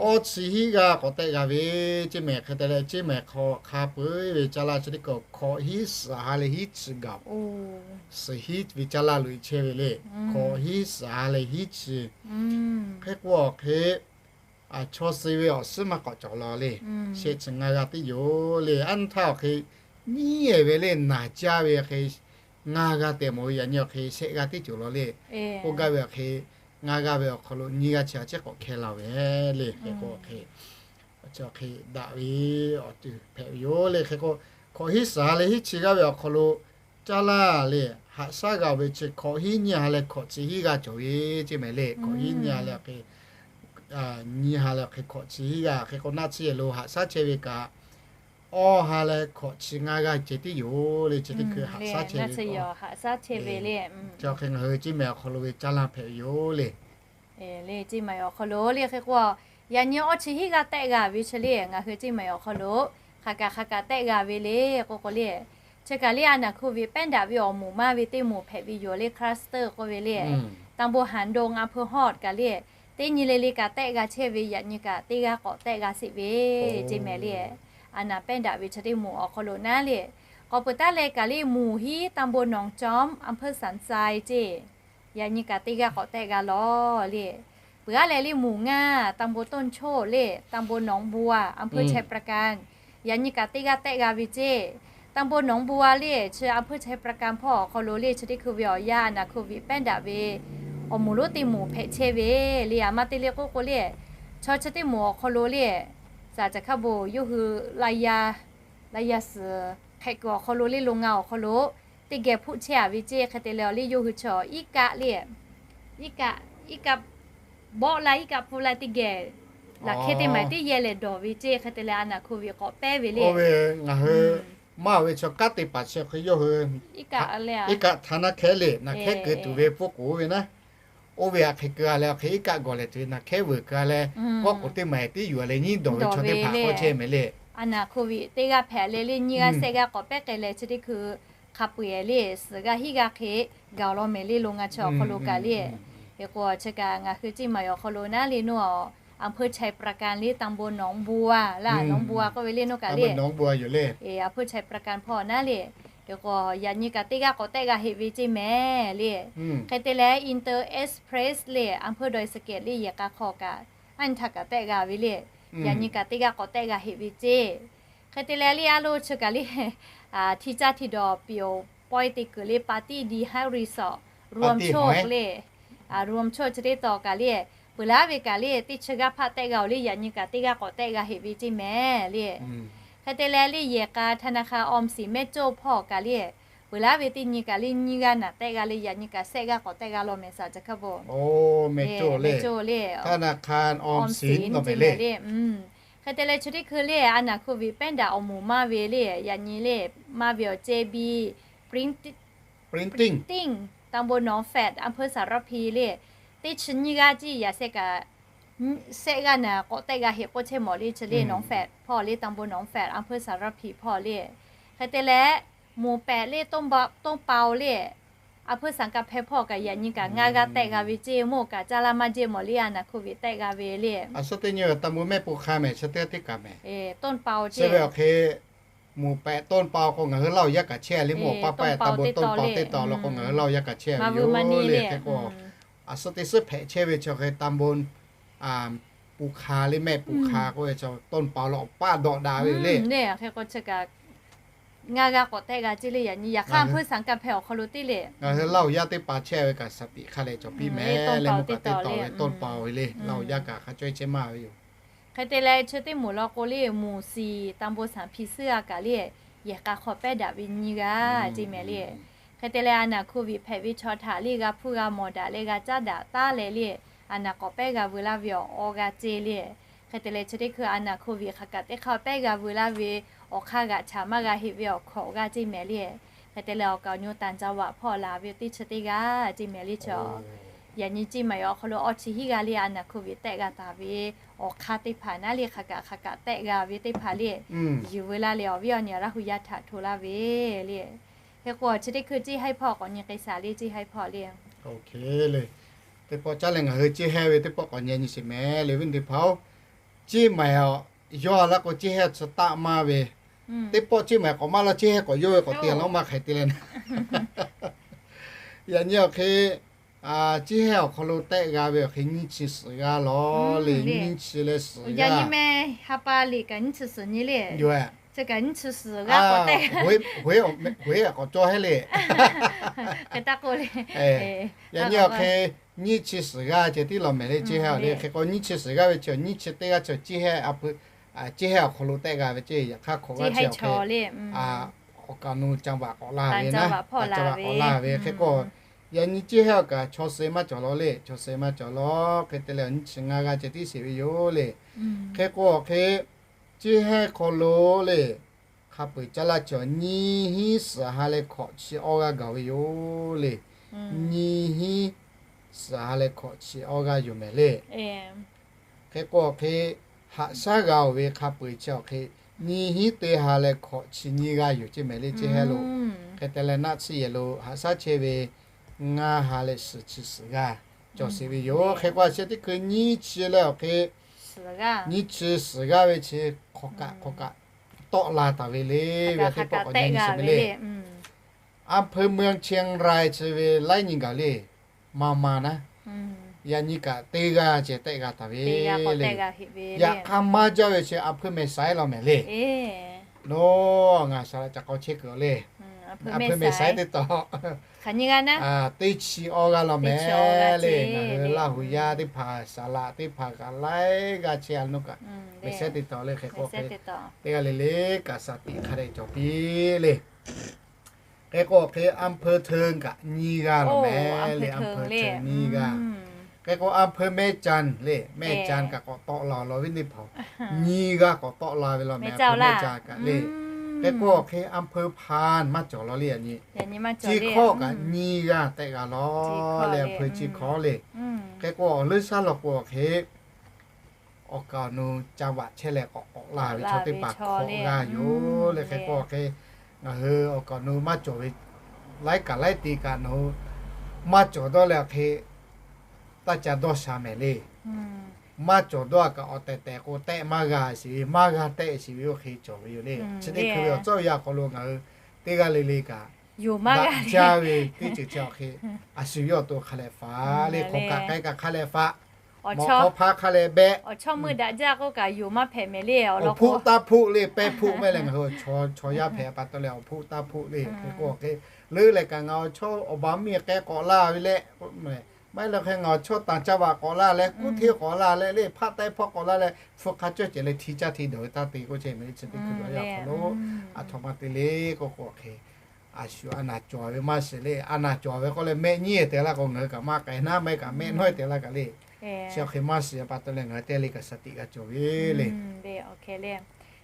Awˇ chi hiˉ g'aˇ k'awꞈ tehˆ g'a ve, Ceˇ Maiˍ hk'e te leh Ceˇ Maiˍ hk'aw hk'a peu eˬ ve caˇ laˇ chi teˇ hkawꞈ hkawꞈ hiˉ suhˍ ha leh hiˉ chi gaˬ suhˍ hiˉ ve caˇ laˇ loꞈ e chehˇ ve le. Hkawꞈ hiˉ suhˍ ha leh hiˉ chi. Hk'e k'o awˬ hk'e, chaw suh ve awˬ suhˉ maˇ k'awꞈ cawˬ law le. Shehˆ chi ngaˇ g'aˇ teˇ yoˬ le. Aˉ htaˇ awˬ hk'e nyiˉ ehˍ ve le, naˬ jaˇ ve hk'e ngaˇ g'aˇ tehꞈ mawˬ ve yaꞈ nyi awˬ hk'e shehˆ g'aˇ teˇ cawˬ law le. K'oˆ gaˇ ve awˬ hk'e ngaˇ g'aˇ ve awˬ hk'aw lo nyiˇ g'aˇ chi a ciˉ k'awꞈ hkeh la ve le. Hk'e k'o awˬ hk'e, chi awˬ hk'e daꞈ ve awˬ ceuˬ hpehꞈ ve yoˬ le. Hk'e k'o, hkawꞈ hiˉ suhˍ ha leh hiˉ chi g'aˇ ve awˬ hk'aw lo caˇ laˇ le, haꞈ shaˉ g'a ve chi hkawꞈ hiˉ nyiˇ ha leh hkawꞈ chi hiˉ g'aˇ cawˬ ve Ceˇ Maiˍ le. Hkawꞈ hiˉ nyiˇ ha leh hk'e, nyiˇ ha leh hk'e hkawꞈ chi hiˉ g'aˇ. Hk'e k'o naˆ tsuhˇ yehˬ lo haꞈ shaˉ chehˇ ve kaꞈ, awˇ ha leh hkawꞈ chi ngaˇ g'aˇ ceh tiˉ yoˬ le. Chi teˇ hkui haꞈ shaˉ chehˇ ve, haꞈ shaˉ chehˇ ve le. Chi hk'e ngaˬ hui Ceˇ Maiˍ awˬ hk'aw lo ve caˇ laˇ hpehꞈ ve yoˬ le. Le Ceˇ Maiˍ awˬ hk'aw lo le hk'e k'o, yaꞈ nyi awˇ chi hiˉ g'aˇ tehˆ g'a ve chi le ngaˬ hui Ceˇ Maiˍ awˬ hk'aw lo hk'aˬ kaꞈ hk'aˬ kaꞈ tehˆ g'a ve le k'oˆ k'o le, chi kaꞈ le a naˬ hkuˇ viꞈ pehˉ daꞈ ve awˬ moˍ maˇ ve teˇ moˍ hpehꞈ ve yoˬ le, cluster k'oˆ ve le. Tanˇ bon haˍ do ngaˇ hpeuˇ hawˇ kaꞈ le, teˇ nyi le le kaꞈ tehˆ g'a chehˇ ve yaꞈ nyi kaꞈ teˇ g'aˇ k'awꞈ tehˆ g'a sheˍ ve, Ceˇ Maiˍ le. A naˬ pehˉ daꞈ ve chi teˇ moˍ awˬ hk'aw lo naˉ le, k'awꞈ peuˬ taˉ leh kaꞈ le moˍ hiˉ ตำบลหนองจอม อำเภอสันทราย ceˇ, yaꞈ nyi kaꞈ teˇ g'aˇ k'awꞈ tehˆ g'a law le. Peuˬ aˉ leh le moˍ ngaˇ ตำบลต้นโชค le ตำบลหนองบัว อำเภอไชยปราการ yaꞈ nyi kaꞈ teˇ g'aˇ tehˆ g'a ve ceˇ. ตำบลหนองบัว le chi อำเภอไชยปราการ hpawˇ awˬ hk'aw lo le chi teˇ hkui ve awˬ yanˇ a naˬ hkuˇ viꞈ pehˉ daꞈ ve awˬ moˍ lonˉ teˇ moˍ hpehꞈ chehˇ ve le. A ma te le k'oˆ k'o le, chaw chi teˇ moˍ awˬ hk'aw lo le, saˍ caˬ hkaˇ bon yawˇ hui la yaˇ suhˍ hk'ehꞈ kuiˬ awˬ hk'aw lo le lo ngaˇ awˬ hk'aw lo teˇ geh hpfuhˆ chehˇ a ve ceˇ. Hk'e te leh awˬ le yawˇ hui chaw iˉ kaˆ le, iˉ kaˆ, iˉ kaˆ bawˆ la iˉ kaˆ pfuhˆ la teˇ geh laꞈ hkehˇ teˇ maˬ teˇ yehˇ lehˬ dawˬ ve ceˇ. Hk'e te leh a naˬ hkuˇ viꞈ k'awꞈ pehˉ ve le. Maˇ ve chaw kanˉ te paˍ chi hk'e yawˇ hui iˉ kaˆ htaˇ naˉ hkehˉ le, naˬ hkehˉ keu tuˬ ve pfuhˆ k'oˍ ve naˉ, oˇ ve hk'e keu a leh awˬ hk'e iˉ kaˆ gawˬ lehˬ tuˬ ve naˬ hkehˉ veuˬ keu a leh, kawˆ k'oˍ teˇ maˬ teˇ yuˬ a leh nyiˉ dawˬ ve chaw teˇ hpaˍ k'awꞈ chehˇ mehˍ le. A naˬ hkuˇ viꞈ teˇ g'aˇ hpehꞈ leh le nyiˇ g'aˇ shehˆ g'aˇ k'awꞈ pehˉ k'ai leh chi teˇ hkui hk'a peu eˬ le suhˍ g'aˇ hiˉ g'aˇ hk'e gaˬ law mehˍ le lo ngaˇ chi awˬ hk'aw lo kaꞈ le. Hk'e k'o chi kaꞈ ngaˬ hui Ceˇ Maiˍ awˬ hk'aw lo naˉ le naw, อำเภอไชยปราการ le ตำบลหนองบัว laˇ หนองบัว k'oˆ ve le naw kaꞈ le, อำเภอไชยปราการ hpawˇ naˉ le. Hk'e k'o yaꞈ nyi kaꞈ teˇ g'aˇ k'awꞈ tehˆ g'a heꞈ ve ceˇ mehˍ le. Hk'e te leh Inter Express le อำเภอดอยสะเก็ด le yehˬ k'a hk'aw kaꞈ, aˉ nyi htaˇ kaꞈ tehˆ g'a ve le. Yaꞈ nyi kaꞈ teˇ g'aˇ k'awꞈ tehˆ g'a heꞈ ve ceˇ. Hk'e te leh le a lo chi kaꞈ le, hti caˇ hti dawˬ piˍ oˬ pawehˇ te kuiˬ le ปาร์ตี้ดีไฮท์รีสอร์ท รวมโชค le, รวมโชค chi teˇ taw kaꞈ le, peuˬ laˉ ve kaꞈ le, teˇ chi g'aˇ hpaˆ tehˆ g'a-oˬ le, yaꞈ nyi kaꞈ teˇ g'aˇ k'awꞈ tehˆ g'a heꞈ ve ceˇ mehˍ le. Hk'e te leh le, yehˬ k'a ธนาคารออมสิน mehˆ coˇ hpawˇ kaꞈ le, peuˬ laˉ ve teˇ nyi kaꞈ le nyiˇ g'aˇ naˍ tehˆ g'a le, yaꞈ nyi kaꞈ shehˆ g'aˇ k'awꞈ tehˆ g'a law mehˍ saˍ ca hkaˇ bo. Mehˆ coˇ le, ธนาคารออมสิน mehˆ coˇ le. Hk'e te leh chi teˇ hkui le, a naˍ hko viꞈ pehˉ daꞈ awˬ moˍ maˇ ve le, yaꞈ nyi le, maˇ ve awˬ ceh biˇ ปริ้นติง ตำบลหนองแฝด อำเภอสารพี le, teˇ chi nyiˇ g'aˇ ceˇ yaꞈ shehˆ kaꞈ shehˆ g'aˇ naˍ k'awꞈ tehˆ g'a heꞈ k'oˆ chehˇ mawˬ le, chi le หนองแฝด hpawˇ le, ตำบลหนองแฝด อำเภอสารพี hpawˇ le. Hk'e te leh, หมู่แปด le, ต้นเปา le, อำเภอสังกำแพง hpawˇ kaꞈ yaꞈ nyi kaꞈ ngaˇ g'aˇ tehˆ g'a ve ceˇ, mawˇ kaꞈ caˇ laˇ maˇ jehˇ mawˬ le, a naˍ hko viꞈ tehˆ g'a ve le. A shu teˇ nyi ve ตำบลแม่ปูคา mehˍ, chi teˇ g'aˇ teˇ kaꞈ mehˍ. ต้นเปา chi ve awˬ hk'e หมู่แปด ต้นเปา k'o ngaˬ hui Laˇ huˍ yaˇ kaꞈ chehˇ le, mawˇ paˇ paˇ ตำบลต้นเปา teˇ taw lo k'o ngaˬ hui Laˇ huˍ yaˇ kaꞈ chehˇ ve yoˬ le. Hk'e k'o, a shu teˇ suhˉ hpehꞈ chehˇ ve chi awˬ hk'e ตำบล ปูคา le, แม่ปูคา k'oˆ ve chi ต้นเปา lo awˬ paˇ dawꞈ daꞈ ve yoˬ le. Hk'e k'o chi kaꞈ ngaˇ g'aˇ k'awꞈ tehˆ g'a ceˇ le, yaꞈ nyi yaꞈ hk'aˇ อำเภอสังกำแพง awˬ hk'aw lo teˇ le, ngaˬ hui Laˇ huˍ yaˇ teˇ pa chehˇ ve kaꞈ shaˍ tiꞈ hk'a leh cawˬ piˇ mehˍ le, mawˇ kaꞈ teˇ taw ve ต้นเปา ve le, Laˇ huˍ yaˇ kaꞈ hk'a cawehˇ chehˇ maˇ ve yoˬ. Hk'e te leh chi teˇ moˍ law k'o le, หมู่สี่ ตำบลสามพี suhˉ g'a kaꞈ le, yehˬ k'a hk'aw pehˉ daꞈ ve nyiˇ g'aˇ ceˇ mehˍ le. Hk'e te leh a naˍ hko viꞈ hpehꞈ ve chaw htaꞈ le g'a hpuˇ g'a mawˬ daꞈ leh g'a caˉ daꞈ taˉ leh le, a naˍ k'awꞈ pehˉ g'a veu laˇ ve awˬ awˇ g'aˇ ceˇ le. Hk'e te leh chi teˇ hkui a naˍ hko viꞈ hk'a kaꞈ teˇ hk'aˇ pehˉ g'a veu laˇ ve awˬ hk'aˇ g'aꞈ chaꞈ maˇ g'a heꞈ ve awˬ hkawꞈ g'aˇ ceˇ mehˍ le. Hk'e te leh awˬ kaˍ awˬ nyi ต่างจังหวัด hpawˇ laˬ ve teˇ chi teˇ g'aˇ ceˇ mehˍ le chi. Yaꞈ nyi ceˇ maˍ awˬ hk'aw lo awˇ chi hiˉ g'a le a naˍ hko viꞈ tehˆ g'a taˍ ve awˬ hk'aˇ teˇ hpaˍ naˉ le, hk'a kaꞈ hk'a kaꞈ tehˆ g'a ve teˇ hpaˍ le, yuˬ veu laˇ leh awˬ viˉ awˬ nyi Laˇ huˍ yaˇ htaꞈ hto laˇ ve le. Hk'e k'o chi teˇ hkui ceˇ haiˇ hpawˇ k'awꞈ nyi k'ai shaˍ le, ceˇ haiˇ hpawˇ le. Teˇ pawˆ caˇ leh ngaˬ hui ceˇ haiˇ ve teˇ pawˆ k'awꞈ nyi nyi sheˍ mehˍ le, awˬ viˉ teˇ hpaˍ-oˬ. Ceˇ maˍ-aˬ, yawˇ laˇ k'o ceˇ haiˇ chi taˆ maˇ ve, teˇ pawˆ ceˇ maˍ k'awꞈ maˇ laˇ, ceˇ haiˇ k'awꞈ yawˇ ve k'awꞈ te laˇ maˇ hk'e te leh, yaꞈ nyi awˬ hk'e ceˇ haiˇ awˬ hk'aw lo tehˆ g'a ve awˬ hk'e nyiˇ chi suhˍ g'aˇ lawˬ le, nyiˇ chi leh suhˍ g'aˇ. Nyiˇ chi suhˍ nyi le, yoˬ, chi kaꞈ nyiˇ chi suhˍ g'aˇ k'awꞈ tehˆ, hoˉ k'awꞈ cawˇ hehˉ le. Yaꞈ nyi awˬ hk'e nyiˇ chi suhˍ g'aˇ ceh tiˉ lawˬ mehˍ le, ceˇ haiˇ awˬ le. Hk'e k'o nyiˇ chi suhˍ g'aˇ ve chi nyiˇ chi teˇ g'aˇ chi ceˇ haiˇ, ceˇ haiˇ awˬ hk'aw lo tehˆ g'a ve ceˇ. Yaꞈ hk'aˇ hk'awꞈ g'aˇ chi awˬ hk'e awˬ kaˍ awˬ nu จังหวัด k'awꞈ laˇ ve naˉ, จังหวัด k'awꞈ laˇ ve. Hk'e k'o yaꞈ nyi ceˇ haiˇ awˬ kaꞈ chaw suh maˇ cawˬ lawˬ le, chaw suh maˇ cawˬ lawˬ. Hk'e te leh awˬ nyiˇ chi ngaˇ g'aˇ ceh tiˉ sheˍ ve yoˬ le. Hk'e k'o awˬ hk'e ceˇ haiˇ hk'aw lo le, hk'a peu-eˬ caˇ laˇ cawˬ nyiˇ hinˉ suhˍ ha leh hkawꞈ chi awˇ g'aˇ gaˬ ve yoˬ le. Nyiˇ hinˉ suhˍ ha leh hkawꞈ chi awˇ g'aˇ yoˬ mehˍ le. Hk'e k'o awˬ hk'e haꞈ shaˉ g'a-oˬ ve hk'a peu-eˬ chi awˬ hk'e nyiˇ hinˉ teˇ ha leh hkawꞈ chi nyiˇ g'aˇ yoˬ ceˇ mehˍ le, ceˇ haiˇ lo. Hk'e te leh naˆ tsuhˇ yehˬ lo haꞈ shaˉ chehˇ ve ngaˇ ha leh suhˍ chi suhˍ g'aˇ cawˬ sheˍ ve yoˬ. Hk'e k'o a chi teˇ hkui nyiˇ chi leh awˬ hk'e nyiˇ chi suhˍ g'aˇ ve chi hk'awꞈ kaꞈ hk'awꞈ kaꞈ tawˆ la taˍ ve le, ve teˇ pawˆ k'awꞈ nyi nyi sheˍ mehˍ le. อำเภอเมืองเชียงราย chi ve laiˉ nyi gaˬ le, maˇ maˇ naˉ, yaꞈ nyi kaꞈ teˇ g'aˇ ceh tehˆ g'a taˍ ve le. Yaꞈ hk'aˇ maˇ jaˇ ve chi อำเภอแม่สาย lawˬ mehˍ le. Nawˬ ngaˬ saˍ laꞈ ca k'aw chehˇ kuiˬ le, อำเภอแม่สาย teˇ taw teˇ chi awˇ g'aˇ lawˬ mehˍ le. Ngaˬ hui Laˇ huˍ yaˇ teˇ hpaˍ saˍ laꞈ teˇ hpaˍ kaꞈ laiˉ g'aˇ chehˇ a naˉ kaꞈ, แม่สาย teˇ taw le. Hk'e k'o teˇ g'aˇ le le kaꞈ shaˍ tiꞈ hk'a dehꞈ cawˬ piˇ le. Hk'e k'o hk'e อำเภอเทิง kaꞈ nyiˇ g'aˇ lawˬ mehˍ le, อำเภอเทิง nyiˇ g'aˇ. Hk'e k'o อำเภอแม่จัน le, แม่จัน kaꞈ k'awꞈ tawˆ la lawˬ ve teˇ hpaˍ, nyiˇ g'aˇ k'awꞈ tawˆ la ve lawˬ mehˍ, แม่จัน kaꞈ le. Hk'e k'o hk'e อำเภอพาน maˇ cawˬ lawˬ le, yaꞈ nyi ceˇ hkawˇ kaꞈ nyiˇ g'aˇ tehˆ g'a lawˬ le, อำเภอ ceˇ hkawˇ le. Hk'e k'o awˬ leuˉ shaˉ law k'o hk'e awˬ kaˍ awˬ nu จังหวัด chehˇ leh k'awꞈ k'awꞈ la ve chaw teˇ hpaˍ hkawꞈ g'aˇ yoˬ le. Hk'e k'o hk'e ngaˬ hui awˬ kaˍ awˬ nu maˇ cawˬ ve laiˉ kaꞈ laiˉ te kaꞈ nawˬ hui maˇ cawˬ dawˇ leh awˬ hk'e taˇ ca dawˇ sha mehˍ le. Maˇ cawˬ dawˇ kaꞈ awˬ tehˬ tehˬ k'o tehˆ maˇ g'a sheˍ ve, maˇ g'a tehˆ sheˍ ve oˇ hk'e cawˬ ve yoˬ le. Chi teˇ hkui ve awˬ tcuhˉ awˬ yanˇ awˬ hk'aw lo ngaˬ hui teˇ g'aˇ le le kaꞈ daꞈ jaˇ ve teˇ ceuˬ chi awˬ hk'e a shu yawˇ awˬ to hk'a leh faˍ le, hk'awꞈ kaꞈ k'ai kaꞈ hk'a leh faˍ, mawꞈ k'aw hpaˇ hk'a leh behˆ, awˬ hpuˆ taˇ hpuˆ le, pehˇ hpuˆ mehˍ leh ngaˬ hui chaw yaˇ hpehꞈ pa taw leh awˬ hpuˆ taˇ hpuˆ le. Hk'e k'o hk'e leuˉ leh kaꞈ ngaˬ awˬ chawˇ awˬ ba miˇ k'ehˉ k'awꞈ laˇ ve leh Maˇ heˆ leh hk'e ngaˬ chaw tanˍ caˇ vaꞈ k'awꞈ laˇ leh, kuˉ hteˇ k'awꞈ laˇ leh, le hpaˆ taiˇ hpawˇ k'awꞈ laˇ leh, hpu hk'a cawˇ cehˬ leh hti caˇ hti dawˬ ve taˇ te k'oˆ chehˇ ve le. Chi teˇ hkui ve awˬ yanˇ awˬ hk'aw lo, a htoꞈ ma te le k'oˆ k'o hk'e, a shu a naˬ cawˬ ve maˇ shiˍ le. A naˬ cawˬ ve k'oˆ leh mehˆ nyiˉ te laˇ k'o ngaˬ hui kaꞈ maˇ k'ai naˉ, mehˆ kaꞈ mehˆ nawˉ te laˇ kaꞈ le. Chi awˬ hk'e maˇ shiˍ pa taw leh ngaˬ hui teˇ g'aˇ le kaꞈ shaˍ tiꞈ g'a cawˬ ve le.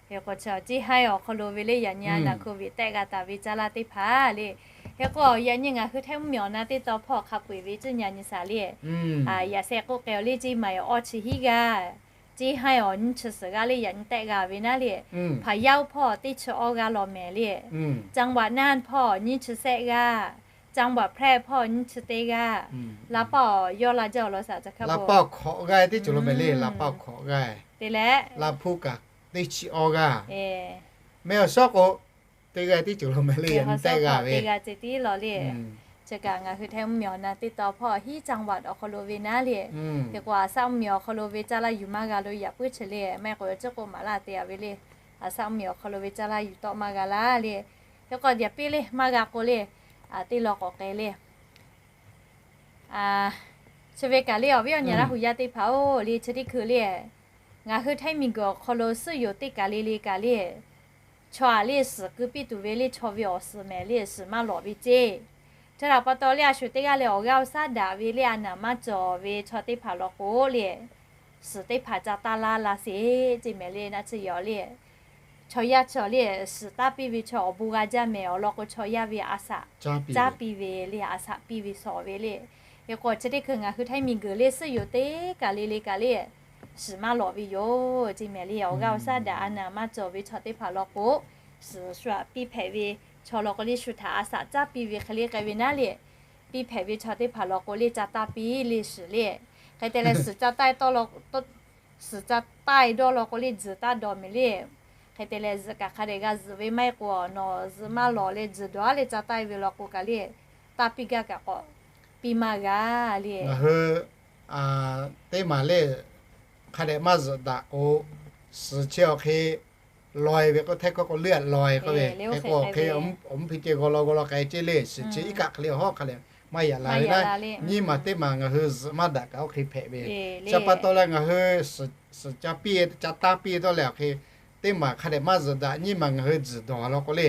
Hk'e k'o chi ciˇ haiˉ awˬ hk'aw lo ve le, yaꞈ nyi a naˬ hk'oˆ ve tehˆ g'a taˍ ve caˇ laˇ teˇ hpaˍ le. Hk'e k'o yaꞈ nyi ngaˬ hui Htaiˇ mvuhˇmiˬ awˬ na teˇ taw hpawˇ hk'a peu-eˬ ve cuˇ nyi nyi shaˍ le. Yaꞈ sheh k'oˆ k'ai-o le, ceˇ ma awˬ awˇ chi hiˉ g'aˇ, ceˇ haiˉ awˬ nyiˇ chi suhˍ g'aˇ le yaꞈ nyi tehˆ g'a ve naˉ le. Hpaˍ yaˇ oˇ hpawˇ teˇ chi awˇ g'aˇ law mehˍ le. จังหวัดน่าน hpawˇ nyiˇ chi shehˆ g'aˇ, จังหวัดแพร่ hpawˇ nyiˇ chi teˇ g'aˇ. La paˇ awˬ yawˇ la jaˇ awˬ lawn shaˍ ca hk'a, la paˇ awˬ hkawꞈ g'aˇ teˇ ceuˬ lo mehˍ le. La paˇ awˬ hkawꞈ g'aˇ te leh, la hpu kaꞈ teˇ chi awˇ g'aˇ, mehˆ awˬ shawˉ k'o teˇ g'aˇ teˇ ceuˬ lo mehˍ le. Yaꞈ nyi tehˆ g'a ve teˇ g'aˇ ceh tiˉ law le. Chi kaꞈ ngaˬ hui Htaiˇ mvuhˇmiˬ awˬ na teˇ taw hpawˇ hiˉ จังหวัด awˬ hk'aw lo ve naˉ le. Hk'e k'o a shaˆ mvuhˇmiˬ awˬ hk'aw lo ve caˇ laˇ yuˬ maˇ g'a lo yaꞈ puiˉ chi le. Maˇ heˆ k'o chi k'o maˍ laˇ te a ve le. A shaˆ mvuhˇmiˬ awˬ hk'aw lo ve caˇ laˇ yuˬ tawˆ maˇ g'a laˇ le. Hk'e k'o yaꞈ piˇ le maˇ g'a k'o le, teˇ law k'awꞈ k'ai le. Chi ve kaꞈ le awˬ viˉ awˬ nyi Laˇ hu yaˇ teˇ hpaˍ-oˬ le, chi teˇ hkui le ngaˬ hui Htaiˇ miˬguiˬ awˬ hk'aw lo suhˉ yoˬ teˇ kaˬ le le kaꞈ le, chaw aꞈ le suhˍ keu piˇ tuˬ ve le chaw ve awˬ suhˍ mehˍ le suhˍ maˇ lawꞈ ve ceˇ. Chi htaꞈ pa taw le a shu teˇ g'aˇ leh awˬ g'aˇ awˬ shaˉ daꞈ ve le a naˬ maˇ cawˬ ve chaw teˇ hpaˍ law k'o le, suhˍ teˇ hpaˍ ca taˇ laˇ laˇ sheˍ ceˇ mehˍ le. Naˆ tsuhˇ yehˬ le chaw yaˇ chaw le suhˍ taˇ piˇ ve chaw awˬ bon g'a jaˇ mehˍ awˬ lawn k'o chaw yaˇ ve a shaꞈ caˇ piˇ ve le, a shaꞈ piˇ ve shawˍ ve le. Hk'e k'o chi teˇ hkui ngaˬ hui Htaiˇ miˬguiˬ le suhˉ yoˬ teˇ kaˬ le le kaꞈ le suhˍ maˇ lawꞈ ve yoˬ ceˇ mehˍ le. Awˬ g'aˇ awˬ shaˉ daꞈ a naˬ maˇ cawˬ ve chaw teˇ hpaˍ law k'o, suhˍ shu htaꞈ piˇ hpehꞈ ve chaw law k'o le shu htaꞈ a shaꞈ caˇ piˇ ve hk'e le k'ai ve naˉ le. Piˇ hpehꞈ ve chaw teˇ hpaˍ law k'o le ca taˇ piˇ le suhˍ le. Hk'e te leh suhˍ ca taˇ suhˍ ca taˇ dawˇ law k'o le tzuhˬ taˇ dawˬ mehˍ le. Hk'e te leh zuhꞈ kaꞈ hk'a dehꞈ g'a zuhꞈ ve maˇ heˆ k'o nawˬ zuhꞈ maˇ lawꞈ leh tzuhˬ dawˬ-a leh ca taˇ ve law k'o kaꞈ le, taˇ piˇ gaˇ kaꞈ k'awꞈ piˇ maˇ g'a le. Ngaˬ hui teˇ maˬ le hk'a dehꞈ maˇ zuhꞈ daꞈ k'o, suhˍ chi awˬ hk'e lawˬ-e ve k'o, Htaiˇ hkawˇ k'o เลือดลอย k'oˆ ve, hk'e k'o awˬ hk'e awˬ mvuhˇ hpi ceh g'aw law g'aw law k'ai ceˇ le. Suhˍ chi iˉ kaˆ hk'e le awˬ hawˉ hk'a leh maˇ yaꞈ la ve naˉ, nyiˇ maˬ teˇ maˬ ngaˬ hui zuhꞈ maˇ daꞈ kaꞈ oˇ hk'e hpehꞈ ve. Chi pa taw leh ngaˬ hui suhˍ ca piˇ ca taˇ piˇ dawˇ leh awˬ hk'e, teˇ maˬ hk'a dehꞈ maˇ zuhꞈ daꞈ, nyiˇ maˬ ngaˬ hui tzuhˬ dawˬ law k'o le,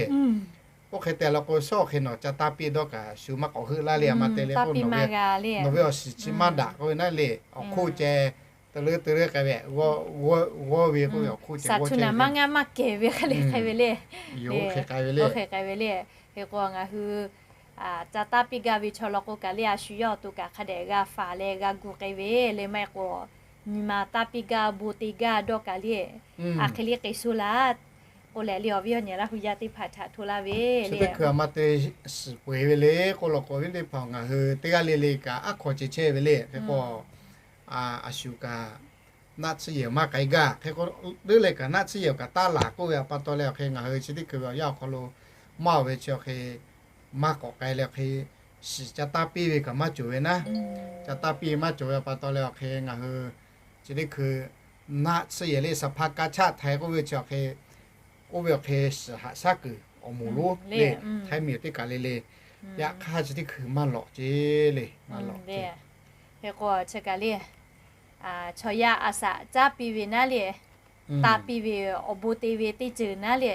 oˇ hk'e te law k'o shawˉ hk'e nawˬ ca taˇ piˇ dawˇ kaꞈ shu maˇ k'awꞈ heuˆ laˇ le. A ma te leh k'o nawˬ ve awˬ shiˍ chi maˇ daꞈ k'oˆ ve naˉ le, awˬ hk'oˆ ceh te leuˉ te leuˉ k'ai ve, g'awˇ ve k'oˆ ve awˬ hk'oˆ ceh g'awˇ ceh ve, maˇ ngaˇ maˇ kehˬ ve hk'e le k'ai ve le. Oˇ hk'e k'ai ve le. Hk'e k'o ngaˬ hui ca taˇ piˇ gaˇ ve chaw law k'o kaꞈ le a shu yawˇ awˬ to kaꞈ hk'a dehꞈ g'a faˍ leh g'a gu k'ai ve le. Maˇ heˆ k'o nyi ma taˇ piˇ gaˇ bon te gaˇ dawˇ kaꞈ le, a hk'e le k'ai sho laˇ k'oˆ leh le awˬ viˉ awˬ nyi Laˇ hu yaˇ teˇ hpaˍ htaꞈ hto laˇ ve le. Chi teˇ hkui a ma te suhˍ peu-eˬ ve le k'oˆ law k'o, awˬ viˉ teˇ hpaˍ ngaˬ hui teˇ g'aˇ le le kaꞈ aˉ hkaw ceh chehˇ ve le. Hk'e k'o a shu kaꞈ naˆ tsuhˇ yehˬ maˇ k'ai gaˇ. Hk'e k'o leuˉ leh kaꞈ naˆ tsuhˇ yehˬ kaꞈ taˇ laˬ k'oˆ ve a pa taw leh awˬ hk'e ngaˬ hui chi teˇ hkui ve awˬ yanˇ awˬ hk'aw lo maˇ oˬ ve chi awˬ hk'e maˇ k'awꞈ k'ai leh awˬ hk'e shiˍ ca taˇ piˇ ve kaꞈ maˇ cawˬ ve naˉ, ca taˇ piˇ ve maˇ cawˬ ve a pa taw leh awˬ hk'e ngaˬ hui chi teˇ hkui naˆ tsuhˇ yehˬ le สภากาชาดไทย k'oˆ ve chi awˬ hk'e, oˇ ve awˬ hk'e shiˍ haꞈ shaˉ kuiˬ awˬ moˍ lonˉ le, Htaiˇ miˬ teˇ kaˬ le le, yaꞈ hk'aˇ chi teˇ hkui maˇ lawꞈ ceˇ le, maˇ lawꞈ ceˇ. Hk'e k'o chi kaꞈ le chaw yaˇ a shaꞈ caˉ piˇ ve naˉ le, taˇ piˇ ve awˬ bon te ve teˇ ceuˬ naˉ le.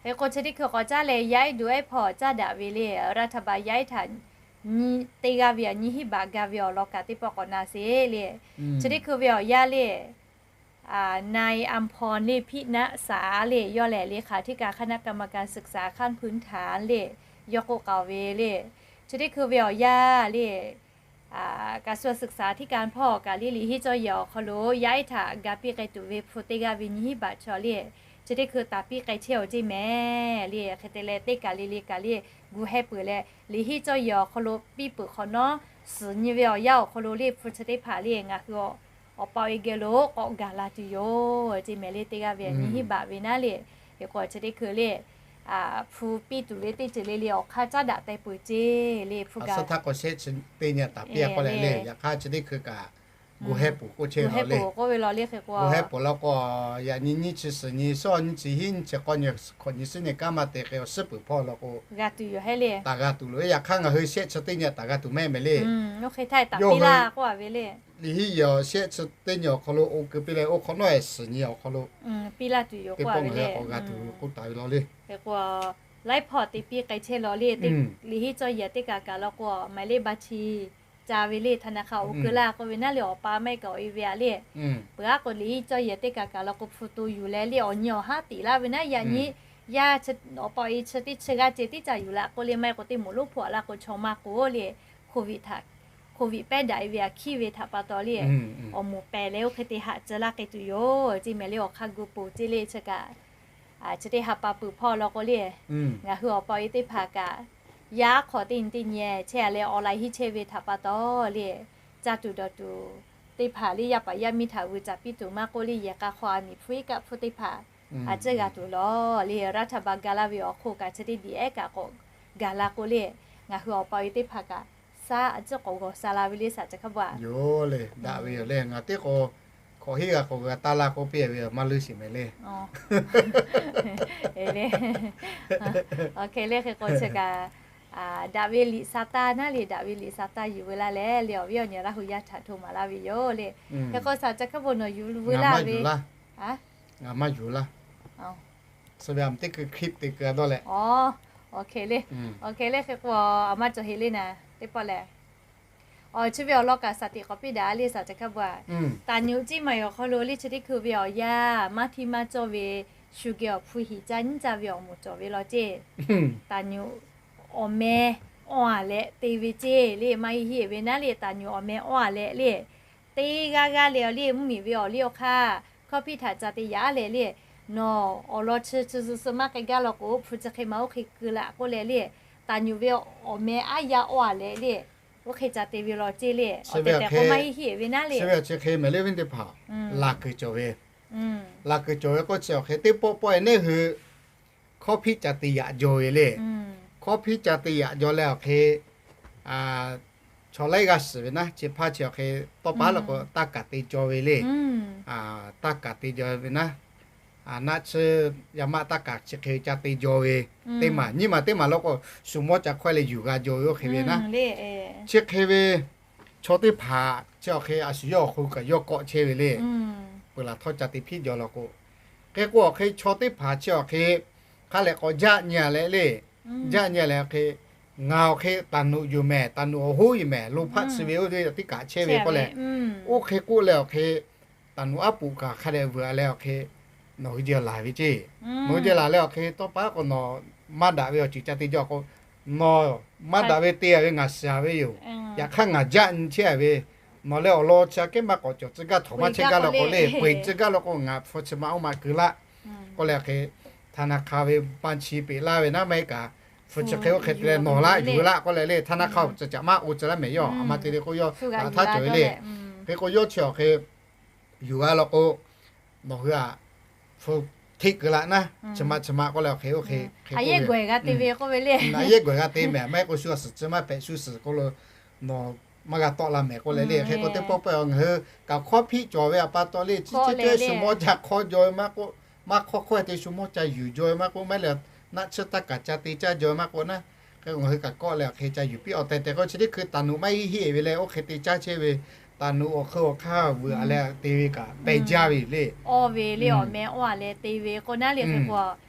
Hk'e k'o chi teˇ hkui k'awꞈ caˇ leh yaˇ ehˉ duˬ ehˉ hpawˇ caˇ daꞈ ve le, รัฐบาล yaˇ ehˉ htaꞈ nyi teˇ g'aˇ ve a nyi hiˉ baꞈ ga ve awˬ lawn kaꞈ teˇ pawˆ k'awꞈ na sheˍ le. Chi teˇ hkui ve awˬ yanˇ le นายอำพร le พิณสา le yawˇ lehˬ เลขาธิการคณะกรรมการศึกษาขั้นพื้นฐาน le yawˇ k'oˆ k'aoˍ ve le. Chi teˇ hkui ve awˬ yanˇ le กระทรวงศึกษาธิการ hpawˇ kaꞈ le liꞈ henˇ cawˇ yehˬ awˬ hk'aw lo yaˇ ehˉ htaꞈ ga piˇ k'ai tuˬ ve hpu teˇ g'aˇ ve nyi hiˉ baꞈ chaw le, chi teˇ hkui taˍ piˇ k'ai chehˇ-oˬ ceˇ mehˍ le. Hk'e te leh teˇ kaˬ le le kaꞈ le gu heh peuˬ leh liꞈ henˇ cawˇ yehˬ awˬ hk'aw lo piˇ peuˬ hk'awꞈ nawˉ, suhˍ nyi ve awˬ yanˇ awˬ hk'aw lo le hpu chi teˇ hpaˍ le ngaˬ hui awˬ pa awˬ e geh lo k'awꞈ gaˬ la tuˬ yoˬ ceˇ mehˍ le. Teˇ g'aˇ ve a nyi hiˉ baꞈ ve naˉ le, hk'e k'o chi teˇ hkui le hpu piˇ tuˬ ve teˇ ceuˬ le le awˬ hk'aˇ caˉ daꞈ teh peuˬ ceˇ le hpu ga suh htaˇ k'awꞈ shehˆ chi teˇ nyi taˍ piˇ a k'oˆ leh le. Yaꞈ hk'aˇ chi teˇ hkui kaꞈ Gu heh poˍ k'oˆ chehˇ ve le. Gu heh poˍ law k'o, yaꞈ nyi nyiˇ chi suhˍ nyi shawˉ nyi chi hiˉ nyi chi k'awˇ nyi hk'awꞈ nyi suhˉ nyi kanˉ maˇ te hk'e awˬ suhˉ peuˬ hpawˇ law k'o, taˍ g'a tuˬ loˬ. Yaꞈ hk'aˇ ngaˬ hui shehˆ chi teˇ nyi taˍ g'a tuˬ mehˆ mehˍ le. Yawˇ hui liꞈ hiˉ yehˬ shehˆ chi teˇ nyi awˬ hk'aw lo oˇ keu piˇ leh, oˇ hk'awꞈ nawˉ ehˍ suhˍ nyi awˬ hk'aw lo teˇ pawˆ ngaˬ hui k'awꞈ g'a tuˬ k'oˆ taˍ ve law le. Laiˉ hpawˇ te piˇ k'ai chehˇ law le. Liꞈ hiˉ cawˇ yehˬ teˇ kaꞈ kaꞈ law k'o, maˍ le ba chi ca ve le, ธนาคาร oˇ keu laˇ k'oˆ ve naˉ le, awˬ pa maˇ heˆ kaꞈ awˬ e ve aꞈ le. Peuˬ aˉ k'o, liꞈ hiˉ cawˇ yehˬ teˇ kaꞈ kaꞈ law k'o, hpu to yuˬ leh le, awˬ nyi awˬ haˉ tiˍ laˇ ve naˉ, yaꞈ nyi yaˇ awˬ pa awˬ e chi teˇ chi g'aˇ ceh tiˉ ca yuˬ laˇ k'oˆ le, maˇ heˆ k'o teˇ moˍ lonˉ hpawˇ laˇ k'o, chaw maˇ k'oˆ le, COVID htaꞈ, COVID pehˉ daꞈ e ve aꞈ hkiˉ ve htaꞈ pa taw le, awˬ moˍ pehˍ leh oˇ hk'e te haꞈ tcuh laˇ k'ai tuˬ yoˬ. Ceˇ mehˍ le, awˬ hk'aˇ gu poˬ ceˇ le, chi kaꞈ chi teˇ ha pa peuˬ hpawˇ law k'o le, ngaˬ hui awˬ pa awˬ e teˇ hpaˍ kaꞈ, yaˇ hk'awꞈ teˇ nyi teˇ nyi chehˇ a leh, online hiˉ chehˇ ve htaꞈ pa taw le, caˇ tuˬ dawˬ tuˬ teˇ hpaˍ le, yaˇ paˍ yaˇ miˇ htaꞈ vuiˬ caˍ piˇ tuˬ maˇ k'oˆ le, yehˬ k'a hk'aw a miˍ hpu iˉ kaˆ hpfuhˇ teˇ hpaˍ a ciˉ g'a tuˬ law le, รัฐบาล ga laˇ ve awˬ hk'oˆ kaꞈ chi teˇ diꞈ ehˉ kaꞈ k'awꞈ gaˬ la k'o le, ngaˬ hui awˬ pa awˬ e teˇ hpaˍ kaꞈ, saˉ a ciˉ k'awꞈ g'awˬ sha la ve le, saˍ ca hk'a bvuhꞈ a. Yoˬ le, daꞈ ve yoˬ le. Ngaˬ teˇ k'o hk'awꞈ hiˉ g'a k'awꞈ g'a taˇ la k'oˆ piˇ ve maˇ leuˉ shiˍ mehˍ le. Awˬ hk'e le, hk'e k'o chi kaꞈ, daꞈ ve liꞈ sa taˇ naˉ le, daꞈ ve liꞈ sa taˇ yuˬ veu laˇ leh le, awˬ viˉ awˬ nyi Laˇ hu yaˇ htaꞈ hto maˍ laˇ ve yoˬ le. Hk'e k'o saˍ ca hk'a bvuhꞈ nawˬ yuˬ veu laˇ ve, ngaˬ maˇ yuˬ laˇ. Chi ve a teˇ keu clip te keu a dawˇ leh. Awˬ hk'e le, awˬ hk'e le, hk'e k'o a maˇ cawˬ heˍ le naˍ teˇ pawˆ lehˬ. Awˬ chi ve awˬ lawn kaꞈ saˍ tiꞈ k'awꞈ piˇ daꞈ le, saˍ ca hk'a bvuhꞈ a. Taˍ nyu ciˉ maˬ awˬ hk'aw lo le, chi teˇ hkui ve awˬ yanˇ maˇ htiˇ maˇ cawˇ ve shu geh awˬ hpu hiˍ caˇ nyiˉ caˇ ve awˬ moˍ cawˬ ve law ceˇ. Taˍ nyu awˬ meh awˇ a leh te ve ceˇ le, maˇ heˆ heˆ ve naˉ le, taˍ nyu awˬ meh awˇ a leh le, teˇ g'aˇ g'aˇ le awˬ le, mvuhˇmiˬ ve awˬ liˇ awˬ hk'aˇ hkawˇ hpiˇ htaꞈ ca te yaꞈ leh le, nawˬ awˬ lawn chi chi suh suh maˇ k'ai gaˇ law k'o, hpu chi hk'e ma oˇ hk'e keu laꞈ k'oˆ leh le, taˍ nyu ve awˬ meh aˉ yaˇ awˇ a leh le, oˇ hk'e ca te ve law ceˇ le. Awˬ tehˬ tehˬ k'o maˇ heˆ heˆ ve naˉ le, chi ve chi hk'e mehˍ le, viˉ teˇ hpaˍ, laˬ kuiˬ cawˬ ve, laˬ kuiˬ cawˬ ve k'oˆ chi awˬ hk'e teˇ pawˆ pawˆ e neˇ hui hkawˇ hpiˇ ca te yaꞈ jaw ve le. Hkawˇ hpiˇ ca te yaꞈ jaw leh awˬ hk'e, chaw laiˉ g'aˇ shiˍ ve naˉ, chi hpaˇ chi awˬ hk'e tawˇ paˉ law k'o taˇ kaˍ te jaw ve le. Taˇ kaˍ te jaw ve naˉ, naˆ tsuhˇ yaˇ maˆ taˇ kaˍ chi hk'e ca te jaw ve, teˇ maˬ nyiˇ maˬ teˇ maˬ law k'o, shu mawˇ ca hkawehˇ leh yuˬ g'a jaw ve oˇ hk'e ve naˉ. Chi hk'e ve chaw teˇ hpaˍ chi awˬ hk'e a shu yawˇ awˬ hk'aw kaꞈ yawˇ kawˆ chehˇ ve le. Peuˬ laˬ htawˇ ca te hpiˇ jaw law k'o, hk'e k'o awˬ hk'e chaw teˇ hpaˍ chi awˬ hk'e hk'a lehˬ k'awꞈ jaˆ nyi a leh le. Jaˆ nyi a leh awˬ hk'e, ngaˬ awˬ hk'e taˍ nuꞈ yoˬ mehˍ, taˍ nuꞈ awˬ hoˉ yoˬ mehˍ, lo hpaˆ chi ve oˇ ve teˇ kaꞈ chehˇ ve k'oˆ leh, oˇ hk'e k'oˆ leh awˬ hk'e, taˍ nuꞈ aˉ poꞈ kaꞈ hk'a dehꞈ vuiˬ a leh awˬ hk'e, nawˬ hui jeh laˬ ve ceˇ. Nawˬ hui jeh laˬ leh awˬ hk'e tawˇ paˉ k'o nawˬ maˇ daꞈ ve awˬ ceuˬ ca te jaw k'o, nawˬ maˇ daꞈ ve te a ve ngaˬ shiˍ a ve yoˬ. Yaꞈ hk'aˇ ngaˬ jaˆ nyi chehˇ a ve, nawˬ leh awˬ lawn chi aꞈ kehˉ maˇ k'awꞈ cawˬ tcuh gaˇ htawꞈ maˇ chehˇ gaˇ law k'o le, peu eˬ tcuh gaˇ law k'o ngaˬ hpu chi ma oˇ ma keu laˇ k'oˆ leh awˬ hk'e, ธนาคาร ve บัญชี peꞈ laˇ ve naˉ maˇ heˆ kaꞈ, hpu chi hk'e oˇ hk'e te leh nawˬ laˇ yuˬ laˇ k'oˆ leh le, ธนาคาร ca caꞈ maˇ o tcuh laˇ mehˍ yawˇ a ma te le k'o yawˇ htaˇ cawˬ ve le. Hk'e k'o yawˇ chi awˬ hk'e yuˬ g'a law k'o, nawˬ hui aꞈ hpu hteˆ keu laˇ naˉ, chi ma chi ma k'oˆ leh awˬ hk'e oˇ hk'e, a yehˇ gawˬ g'a te ve k'oˆ ve le. A yehˇ gawˬ g'a te mehˍ, maˇ heˆ k'o shu a suhˍ chi maˇ hpehꞈ shu suhˍ k'oˆ lo, nawˬ maˇ g'a tawˆ la mehˍ k'oˆ leh le. Hk'e k'o teˇ pawˆ pawˆ ngaˬ hui kaꞈ hkawˇ hpiˆ cawˬ ve aꞈ pa taw le, chi chi te shu mawˇ ca hk'awˇ jaw ve maˇ k'oˆ, maˇ hk'awˇ hk'awˇ te shu mawˇ ca yuˬ jaw ve maˇ k'oˆ, maˇ heˆ leh naˆ tsuhˇ taˇ kaˍ ca te caˇ jaw ve maˇ k'oˆ naˉ. Hk'e ngaˬ hui kaꞈ kawˆ leh awˬ hk'e ca yuˬ piˇ awˬ tehˬ tehˬ k'o chi teˇ hkui taˍ nuꞈ maˇ heˆ heˆ ve leh oˇ hk'e te caˇ chehˇ ve, taˍ nuꞈ awˬ hk'eun awˬ hk'aˇ vuiˬ a leh te ve kaꞈ pehˬ jaˇ ve yoˬ le. Awˇ ve le, awˬ meh awˇ a leh te ve k'o naˉ le, hk'e k'o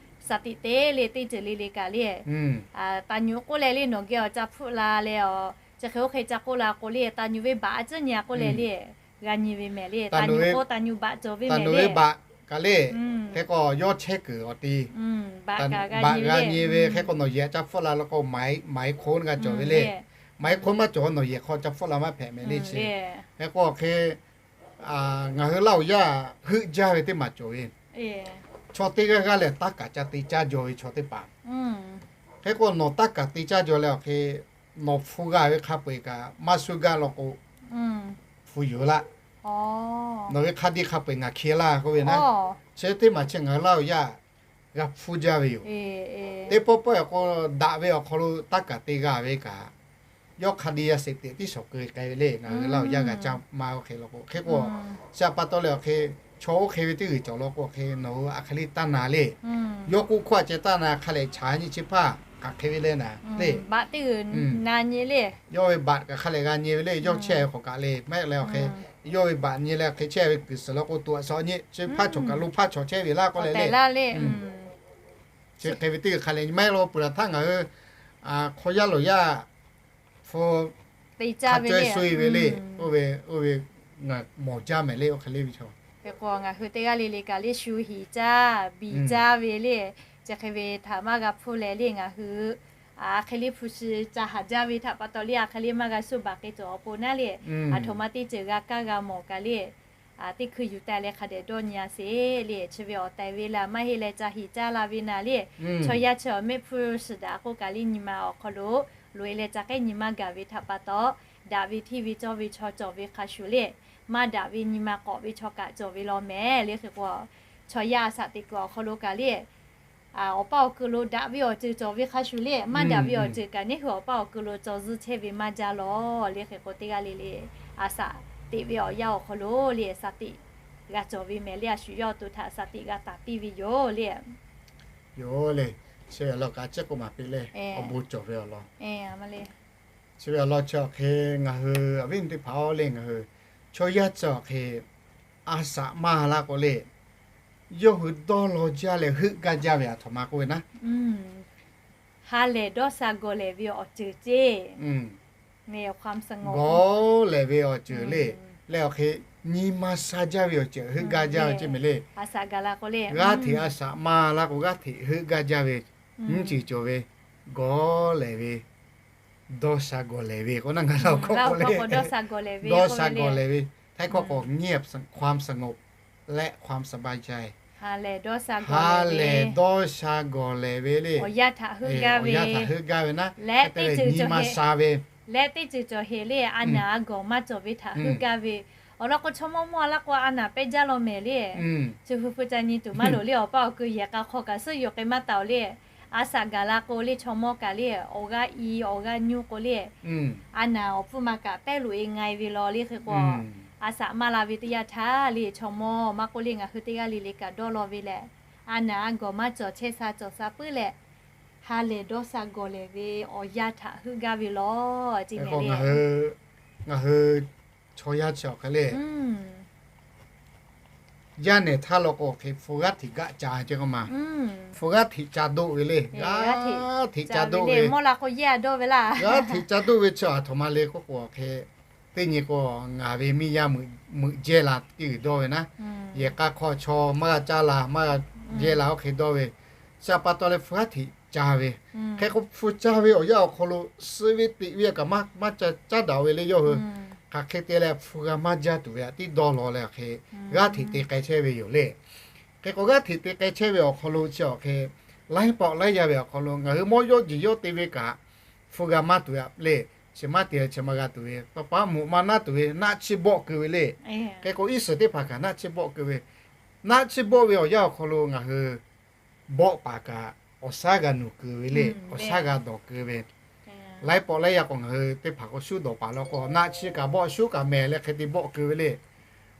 saˍ tiꞈ te le teˇ ceuˬ le le kaꞈ le, taˍ nuꞈ k'oˆ leh le nawˬ geh awˬ ca hpfuhˆ la leh awˬ chi hk'e oˇ hk'e ca k'oˆ la k'o le, taˍ nuꞈ ve baꞈ a ciˉ nyi a k'oˆ leh le, g'a nyi ve mehˍ le. Taˍ nuꞈ k'o taˍ nuꞈ baꞈ cawˬ ve mehˍ le. Baꞈ kaꞈ le, hk'e k'o yawˇ chehˇ kuiˬ awˬ ti baꞈ g'a nyi ve, hk'e k'o nawˬ yehˬ ca hpfuhˆ la la k'o, หมายค้น g'a cawˬ ve le. หมายค้น maˇ cawˬ nawˬ yehˬ hk'aw ca hpfuhˆ la maˇ hpehꞈ mehˍ le chi. Hk'e k'o hk'e ngaˬ hui Laˇ huˍ yaˇ heuˆ jaˇ ve teˇ maˬ cawˬ ve, chaw teˇ g'aˇ g'aˇ lehˬ taˇ kaˍ ca te caˇ jaw ve chaw teˇ hpaˍ. Hk'e k'o nawˬ taˇ kaˍ te caˇ jaw leh awˬ hk'e, nawˬ hpu g'a ve hk'a peu eˬ kaꞈ maˇ shuˉ gaˇ law k'o, hpu yuˬ laˇ. Nawˬ ve hk'a diˇ hk'a peu eˬ ngaˬ hk'e laˇ k'oˆ ve naˉ. Chi teˇ maˬ chi ngaˬ hui Laˇ huˍ yaˇ g'a hpfuhˇ jaˇ ve yoˬ. Teˇ pawˆ pawˆ e k'o, daꞈ ve awˬ hk'aw lo taˇ kaˍ te g'a ve kaꞈ, yawˇ hk'a di yaˇ sheˍ teꞈ tiˉ shawˍ keu k'ai ve le. Ngaˬ hui Laˇ huˍ yaˇ g'a caˇ ma oˇ hk'e law k'o, hk'e k'o, chi pa taw leh awˬ hk'e, chaw oˇ hk'e ve teˇ g'uiˬ cawˬ law k'o, awˬ hk'e nawˬ hui a hk'e le taˇ na le. Yawˇ k'oˆ hkawˇ a ceh taˇ na hk'a lehˬ chaꞈ nyi chi hpaˇ hk'aˬ hk'e ve le na le. Yawˇ ve baꞈ kaꞈ hk'a lehˬ g'a nyi ve le. Yawˇ chehˇ ve k'awꞈ kaꞈ le maˇ heˆ leh awˬ hk'e, yawˇ ve baꞈ nyi leh hk'e chehˇ ve kuiˬ suhˍ law k'o, tuꞈ a suhˍ nyi chi hpaˇ chaw kaꞈ lo hpaˇ chaw chehˇ ve laˇ k'oˆ leh le. Chi hk'e ve teˇ hk'a lehˬ nyi maˇ heˆ law peuˬ laˬ htaˇ ngaˬ hui hk'aw yaˇ loˍ yaˇ hpu hk'a caweh shu-e ve le. Oˇ ve, oˇ ve ngaˬ mawˬ jaˇ mehˍ le, oˇ hk'e le ve chaw. Hk'e k'o ngaˬ hui teˇ g'aˇ le le kaꞈ le shu hiˍ caˇ biˬ caˇ ve le. Chi hk'e ve htaꞈ maˇ g'a hpuˇ leh le ngaˬ hui a hk'e le hpu shi ca haˍ jaˇ ve htaꞈ pa taw le a hk'e le maˇ g'a shu baˬ k'ai cawˬ awˬ pon naˉ le. Aˬ htoꞈ ma teˇ ceuˬ g'a kaˇ g'a mawˬ kaꞈ le teˇ hkui yuˬ taˍ leh hk'a dehꞈ dawˇ nyi a sheˍ le. Chi ve awˬ tehˬ ve laˬ maˇ heˆ leh ca hiˍ caˇ la ve naˍ le. Chaw yaˇ chi awˬ mehˆ hpu shiˍ daꞈ k'oˆ kaꞈ le nyi ma awˬ hk'aw lo loꞈ-e leh ca k'ehˉ nyi maˇ gaˬ ve htaꞈ pa taw, daꞈ ve hteˇ ve cawˇ ve chaw cawˬ ve hk'a shuˍ le, maˇ daꞈ ve nyi ma k'awꞈ ve chaw kaꞈ cawˬ ve law mehˍ le. Hk'e k'o, chaw yaˇ a shaꞈ teꞈ kuiˬ awˬ hk'aw lo kaꞈ le awˬ paˇ awˬ keu lo daꞈ ve awˬ ceuˬ cawˬ ve hk'a shuˍ le, maˇ daꞈ ve awˬ ceuˬ kaꞈ neˇ hui awˬ paˇ awˬ keu lo caw zuhˇ chehˇ ve maˇ jaˇ lawˬ le. Hk'e k'o teˇ g'aˇ le le a shaꞈ teꞈ ve awˬ yanˇ awˬ hk'aw lo le shaˍ tiꞈ g'a cawˬ ve mehˍ le. A shu yawˇ awˬ to htaꞈ shaˍ tiꞈ g'a taˍ piˇ ve yoˬ le. Yoˬ le. Chi ve awˬ lawn kaꞈ a ciˉ k'oˆ maˍ piˇ le. Awˬ bon cawˬ ve awˬ lawn. Chi ve awˬ lawn chi awˬ hk'e ngaˬ hui awˬ viˉ teˇ hpaˍ-oˬ le, ngaˬ hui chaw yaˇ chi awˬ hk'e a shaꞈ maˇ laˇ k'o le, yawˇ hui dawˇ law jaˇ leh heuˆ gaˇ jaˇ ve aˬ htoꞈ ma k'oˆ ve naˉ, ha lehˬ dawˇ sha gawˬ lehˬ ve awˬ ceuˬ ceˇ, gawˬ lehˬ ve awˬ ceuˬ le, leh awˬ hk'e nyi ma sha jaˇ ve awˬ ceuˬ heuˆ gaˇ jaˇ ve ceˇ mehˍ le. G'aˇ hteꞈ a shaꞈ maˇ laˇ k'o g'aˇ hteꞈ heuˆ gaˇ jaˇ ve nyiˇ ceuˬ cawˬ ve, gawˬ lehˬ ve dawˇ sha gawˬ lehˬ ve k'o naˉ ngaˬ la k'oˆ k'o le, dawˇ sha gawˬ lehˬ ve, htaiˇ hkawˇ k'o เงียบ ความสงบ และความสบายใจ. Ha lehˬ dawˇ sha gawˬ lehˬ ve le, awˬ yanˇ htaꞈ heuˆ gaˇ ve naˉ, leh teˇ ceuˬ cawˬ heˍ le, a naˍ a gawˬ maˇ cawˬ ve htaꞈ heuˆ gaˇ ve. Awˬ lawn k'o chaw mawˇ mawˇ a laˇ k'o a naˍ pehˇ jaˇ law mehˍ le. Chi hui pu ca nyi tuˬ maˇ loˍ le, awˬ paˇ awˬ keu yehˬ k'a hk'aw kaꞈ suhˉ yoˬ k'ai maˇ taˍ-oˬ le. A shaꞈ gaˬ la k'o le chaw mawˇ kaꞈ le awˬ g'aˇ i awˬ g'aˇ nyuˇ k'o le, a naˍ awˬ pfuhˇ ma kaꞈ pehˇ loꞈ-e nga-e ve law le. Hk'e k'o a shaꞈ maˇ la ve teˇ yanˇ htaˇ le chaw mawˇ maˇ k'oˆ le ngaˬ hui teˇ g'aˇ le le kaꞈ dawˇ law ve lehˬ, a naˍ a gawˬ maˇ cawˬ chehˇ sha cawˬ sha puiˉ leh, ha lehˬ dawˇ sha gawˬ lehˬ ve awˬ yanˇ htaꞈ heuˆ gaˇ ve law ceˇ mehˍ le. Ngaˬ hui chaw yaˇ chi awˬ hk'e le yaˇ nehˬ htaˇ law k'o hk'e hpu g'aˇ hteꞈ gaˆ ca ce k'o ma. Hpu g'aˇ hteꞈ ca doˆ ve le. G'aˇ hteꞈ ca doˆ ve, g'aˇ hteꞈ ca doˆ ve chi aˬ htoꞈ ma le k'oˆ k'o hk'e, teˇ nyi k'o ngaˬ ve miˇ yaˇ meuꞈ jehˇ la teˇ g'uiˬ dawˇ ve naˉ, yehˬ k'a hk'aw chaw maˇ g'a caˇ la maˇ g'a jehˇ la oˇ hk'e dawˇ ve, chi pa taw leh hpu g'aˇ hteꞈ ca ve. Hk'e k'o hpu ca ve awˬ yanˇ awˬ hk'aw lo suh ve teꞈ ve kaꞈ maˇ ca caˉ daꞈ ve le yawˇ hui. Hk'aˬ hk'e te leh hpu g'a maˇ jaˇ tuˬ ve aꞈ tiˉ dawˇ law leh awˬ hk'e g'aˇ hteꞈ te k'ai chehˇ ve yoˬ le. Hk'e k'o g'aˇ hteꞈ te k'ai chehˇ ve awˬ hk'aw lo chi awˬ hk'e laiˉ pawˆ laiˉ yaˇ ve awˬ hk'aw lo ngaˬ hui mawˇ yawˇ jeˬ yawˇ te ve kaꞈ hpu g'a maˇ tuˬ ve le. Chi maˇ te chi maˇ g'a tuˬ ve, pa pa mvuhꞈ ma naˉ tuˬ ve naˆ chiˇ bawˆ keu ve le. Hk'e k'o iˉ suhˍ teˇ hpaˍ kaꞈ naˆ chiˇ bawˆ keu ve, naˆ chiˇ bawˆ ve awˬ yanˇ awˬ hk'aw lo ngaˬ hui bawˆ paˍ kaꞈ awˬ shaˉ g'a nuˬ keu ve le, awˬ shaˉ g'a dawˬ keu ve. Laiˉ pawˆ laiˉ yaˇ k'o ngaˬ hui teˇ hpaˍ k'o shuˉ dawˬ paˍ law k'o naˆ chiˇ kaꞈ bawˆ shuˉ kaꞈ mehˍ leh hk'e te bawˆ keu ve le.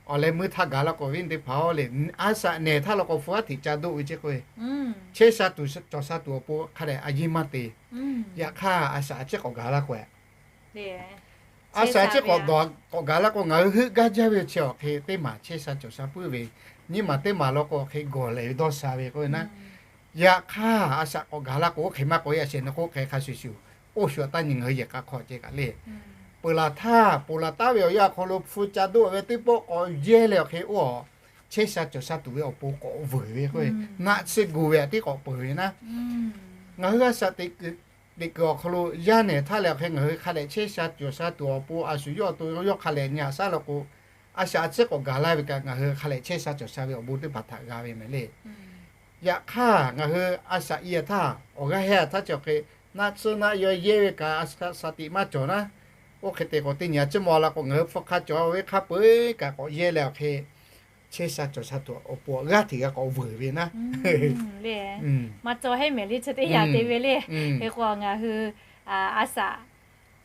Awˬ leh meuˇ htaˇ gaˬ la k'o viˉ teˇ hpaˍ-oˬ le, a shaꞈ nehˬ htaˇ law k'o hpu g'aˇ hteꞈ ca doˆ ve ceˇ k'o, chehˇ sha tuˬ cawˬ sha tuˬ awˬ pon hk'a dehꞈ a yiˇ maˇ te. Yaꞈ hk'aˇ a shaꞈ a ciˉ k'awꞈ gaˬ la k'o, a shaꞈ a ciˉ k'awꞈ dawˬ k'awꞈ gaˬ la k'o ngaˬ hui heuˆ gaˇ jaˇ ve chi awˬ hk'e teˇ maˬ chehˇ sha cawˬ sha puiˉ ve, nyiˇ maˬ teˇ maˬ law k'o hk'e gawˬ lehˬ ve dawˇ sha ve k'oˆ ve naˉ. Yaꞈ hk'aˇ a shaꞈ k'awꞈ gaˬ la k'o oˇ hk'e maˇ k'oˆ, a shaꞈ na k'oˆ hk'e hk'a shuˍ shuˍ, oˇ shu aꞈ taˇ nyi ngaˬ hui yehˬ k'a hk'aw ceh kaꞈ le. Peuˬ laˬ htaˇ ponˬ laˬ taˉ ve awˬ yanˇ awˬ hk'aw lo hpu ca doˆ ve teˇ pawˆ k'awꞈ yehˇ leh awˬ hk'e oˇ chehˇ sha cawˬ sha tuˬ ve awˬ pon k'awꞈ veuˬ ve k'o, naˆ chiˇ gu ve aꞈ tiˉ k'awꞈ peuˬ ve naˉ. Ngaˬ hui a shaꞈ teꞈ kuiˬ awˬ hk'aw lo yaˇ nehˬ htaˇ leh awˬ hk'e ngaˬ hui hk'a lehꞈ chehˇ sha cawˬ sha tuˬ awˬ pon a shu yawˇ awˬ to yawˇ hk'a lehꞈ nyi aꞈ shaˉ law k'o, a shaꞈ a ciˉ k'awꞈ gaˬ laˇ ve kaꞈ ngaˬ hui hk'a lehꞈ chehˇ sha cawˬ sha ve awˬ bon teˇ hpaˍ htaꞈ g'a ve mehˍ le. Yaꞈ hk'aˇ ngaˬ hui a shaꞈ i aꞈ htaˇ awˬ g'aˇ hehˇ aꞈ htaˇ chi awˬ hk'e naˆ chiˇ naˆ yaw yehˇ ve kaꞈ a shaꞈ tiꞈ maˇ cawˬ naˉ. Oˇ hk'e te k'o teˇ nyi a ciˉ maw la k'o ngaˬ hui hpu hk'a cawˬ ve hk'a peu-eˬ kaꞈ k'awꞈ yehˇ leh awˬ hk'e chehˇ sha cawˬ sha tuˬ awˬ pon g'aˇ hteꞈ g'a k'awꞈ veuˬ ve naˉ. Maˇ cawˬ heˆ mehˍ le chi teˇ yanˇ te ve le. Hk'e k'o ngaˬ hui a shaꞈ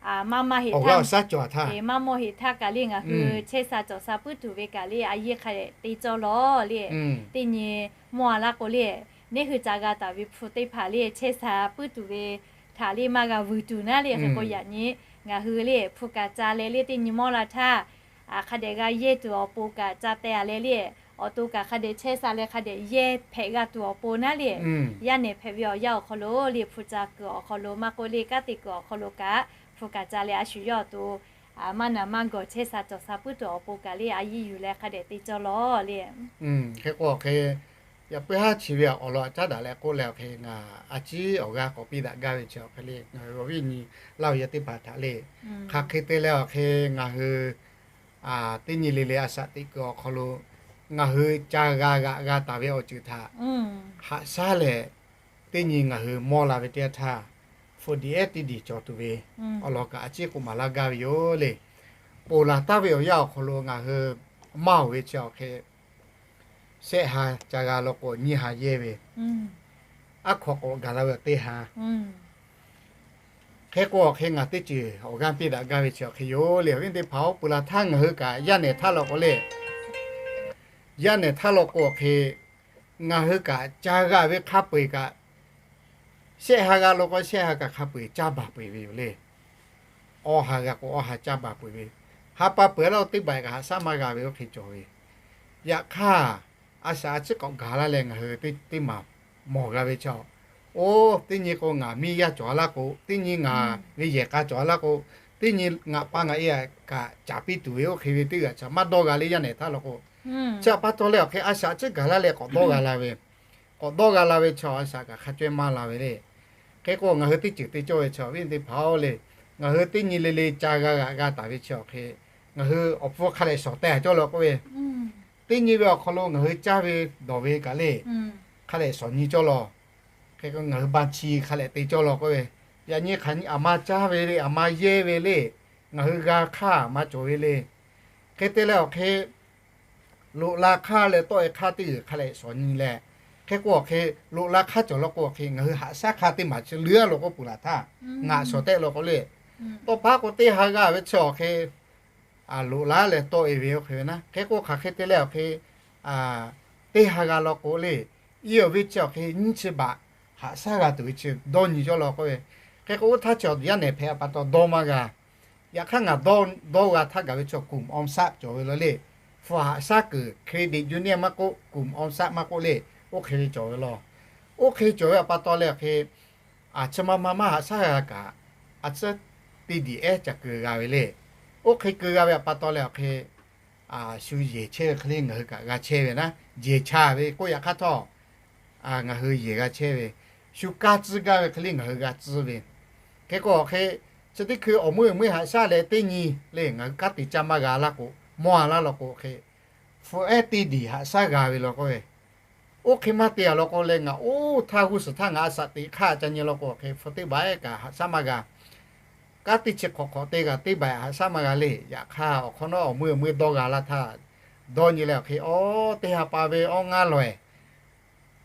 maˇ maˇ heˍ htaˇ, maˇ mawˇ heˍ htaˇ kaꞈ le ngaˬ hui chehˇ sha cawˬ sha puiˉ tuˬ ve kaꞈ le a yehˇ hk'a dehꞈ te cawˇ lawˬ le. Teˇ nyi mawˇ a laˇ k'o le, neˇ hui ca g'a taˍ ve hpu teˇ hpaˍ le chehˇ sha puiˉ tuˬ ve htaꞈ le maˇ g'a vuiˬ tuˬ naˉ le. Hk'e k'o yaꞈ nyi ngaˬ hui le hpu kaꞈ ca leh le teˇ nyi mawˇ la htaˇ, hk'a dehꞈ g'a yehˇ tuˬ awˬ pon kaꞈ ca teh a leh le, awˬ to kaꞈ hk'a dehꞈ chehˇ sha leh hk'a dehꞈ yehˇ hpehꞈ g'a tuˬ awˬ pon naˉ le. Yaˇ nehˬ hpehꞈ ve awˬ yanˇ awˬ hk'aw lo le hpu ca kuiˬ awˬ hk'aw lo maˇ k'oˆ le kanˉ te kuiˬ awˬ hk'aw lo kaꞈ hpu kaꞈ ca leh a shu yawˇ awˬ to maˇ naˬ maˇ gawˬ chehˇ sha cawˬ sha puiˉ tuˬ awˬ pon kaꞈ le a yehˇ yuˬ leh hk'a dehꞈ te cawˇ lawˬ le. Hk'e k'o hk'e, yaꞈ puiˉ haˉ chi ve awˬ lawn a caˉ daꞈ leh k'oˆ leh awˬ hk'e ngaˬ a ciˉ awˬ g'aˇ k'awꞈ piˇ daꞈ gaˇ ve chi awˬ hk'e le ngaˬ hui awˬ viˉ nyi laˇ ve yaˇ teˇ hpaˍ htaꞈ le, hk'aˬ hk'e te leh awˬ hk'e ngaˬ hui teˇ nyi le le a shaꞈ teꞈ kuiˬ awˬ hk'aw lo ngaˬ hui ca g'a g'aꞈ g'a taˍ ve awˬ ceuˬ htaꞈ haꞈ shaˉ leh, teˇ nyi ngaˬ hui mawˇ la ve teˇ yanˇ htaˇ, hpu diꞈ ehˉ teˇ diˬ cawˬ tuˬ ve awˬ lawn kaꞈ a ciˉ k'oˆ maˍ laˇ gaˇ ve yoˬ le. Ponˬ laˬ taˍ ve awˬ yanˇ awˬ hk'aw lo ngaˬ hui maˇ oˬ ve chi awˬ hk'e shehˆ ha ca g'a law k'o nyiˇ ha yehˇ ve, aˉ hk'aw k'awꞈ gaˬ la ve teˇ ha. Hk'e k'o awˬ hk'e ngaˬ teˇ ceuˬ awˬ g'aˇ piˇ daꞈ gaˇ ve chi awˬ hk'e yoˬ le. Awˬ viˉ teˇ hpaˍ-oˬ, ponˬ laˬ htaˇ ngaˬ hui kaꞈ yaˇ nehˬ htaˇ law k'o le, yaˇ nehˬ htaˇ law k'o awˬ hk'e ngaˬ hui kaꞈ ca g'a ve hk'a peu-eˬ kaꞈ, shehˆ ha g'a law k'o shehˆ ha kaꞈ hk'a peu-eˬ caˇ baˬ peu-eˬ ve yoˬ le. Awˇ ha g'a k'o awˇ ha caˇ baˬ peu-eˬ ve, ha pa peuˬ laˇ teˇ baꞈ kaꞈ haꞈ shaˉ maˇ g'a ve oˇ hk'e cawˬ ve. Yaꞈ hk'aˇ, a shaꞈ a ciˉ k'awꞈ gaˬ laˇ leh ngaˬ hui teˇ maˬ mawˬ g'a ve chaw, oˇ teˇ nyi k'o ngaˬ miˇ yaˇ cawˬ a laˇ k'o, teˇ nyi ngaˬ ve yehˬ k'a cawˬ a laˇ k'o, teˇ nyi ngaˬ pa ngaˬ e kaꞈ caˍ piˇ tuˬ ve oˇ hk'e ve teˇ g'aˇ chaw maˇ dawˇ g'a le. Yaˇ nehˬ htaˇ law k'o, chi pa taw leh awˬ hk'e a shaꞈ a ciˉ gaˬ laˇ leh k'awꞈ dawˇ g'a la ve, k'awꞈ dawˇ g'a la ve chaw a shaꞈ kaꞈ hk'a caweh maˇ la ve le. Hk'e k'o ngaˬ hui teˇ ceuˬ te cawˇ ve chaw awˬ viˉ teˇ hpaˍ-oˬ le, ngaˬ hui teˇ nyi le le ca g'a g'aꞈ g'a taˍ ve chi awˬ hk'e, ngaˬ hui awˬ hpfuh hk'a lehꞈ shawˍ teh cawˇ law k'oˆ ve, teˇ nyi ve awˬ hk'aw lo ngaˬ hui caˇ ve dawˬ ve kaꞈ le, hk'a lehꞈ shawˍ nyi cawˇ law. Hk'e k'o ngaˬ hui ba chi hk'a lehꞈ te cawˇ law k'oˆ ve, yaꞈ nyi hk'aˬ nyi aˬ ma caˇ ve le, aˬ ma yehˇ ve le, ngaˬ hui g'a hk'aˇ maˇ cawˬ ve le. Hk'e te leh awˬ hk'e loꞈ la hk'aˇ leh tawˆ e hk'aˇ teˇ g'uiˬ hk'a lehꞈ shawˍ nyi leh, hk'e k'o awˬ hk'e loꞈ la hk'aˇ cawˬ law k'o awˬ hk'e ngaˬ hui haꞈ shaˉ hk'aˇ teˇ maˬ chi leuˉ-a law k'o ponˬ laˬ htaˇ ngaˬ shawˍ tehˆ law k'o le, tawˇ pa k'o teˇ ha g'a ve chi awˬ hk'e loꞈ la leh tawˆ e ve oˇ hk'e ve naˉ. Hk'e k'o hk'aˬ hk'e te leh awˬ hk'e teˇ ha g'a law k'o le, iˉ awˬ viˉ chi awˬ hk'e nyiˇ chi baꞈ haꞈ shaˉ g'a tuˬ ve chi dawˇ nyi cawˇ law k'oˆ ve. Hk'e k'o oˇ htaˇ chi yaˇ nehˬ hpehꞈ pa taw dawˇ maˇ g'a. Yaꞈ hk'aˇ ngaˬ dawˇ g'a htaˇ gaˬ ve chaw กลุ่มออมทรัพย์ cawˬ ve law le. Hpu haꞈ shaˉ kuiˬ เครดิตยูเนียน maˇ k'oˆ กลุ่มออมทรัพย์ maˇ k'oˆ le, oˇ hk'e ve cawˬ ve law. Oˇ hk'e cawˬ ve pa taw leh awˬ hk'e, a chi ma ma maˇ haꞈ shaˉ g'a kaꞈ, a ciˉ teˇ diꞈ ehˉ ca keu g'a ve le. Oˇ hk'e keu g'a ve pa taw leh awˬ hk'e, shu yehˬ chehˇ ve hk'e le ngaˬ hui kaꞈ g'a chehˇ ve naˉ, jehˬ cha ve k'oˆ yaꞈ hk'aˇ htawˇ, ngaˬ hui yehˬ g'a chehˇ ve, shu kaˇ tcuhˇ gaˇ ve hk'e le ngaˬ hui g'a tcuhˇ ve. Hk'e k'o awˬ hk'e, chi teˇ hkui awˬ meuˇ awˬ meuˇ haꞈ shaˉ leh teˇ nyi le ngaˬ hui kanˉ te caˇ maˇ g'a laˇ k'o, mawˇ a laˇ law k'o hk'e, hpu ehˉ teˇ diˬ haꞈ shaˉ g'a ve law k'oˆ ve, oˇ hk'e maˇ te a law k'o leh ngaˬ oˇ htaˇ g'uˇ suhˍ htaˇ ngaˬ a shaꞈ teꞈ hk'aˇ ca nyi law k'o hk'e hpu teˇ baꞈ ehˉ kaꞈ haꞈ shaˉ maˇ g'a. Kanˉ teˇ chi hk'awꞈ hk'awꞈ te g'a teˇ baꞈ haꞈ shaˉ maˇ g'a le. Yaꞈ hk'aˇ awˬ hk'awꞈ nawˉ awˬ meuˇ awˬ meuˇ dawˇ g'a laˇ htaˇ, dawˇ nyi leh awˬ hk'e, awˬ teˇ ha pa ve awˬ ngaˇ lawˬ-ehˍ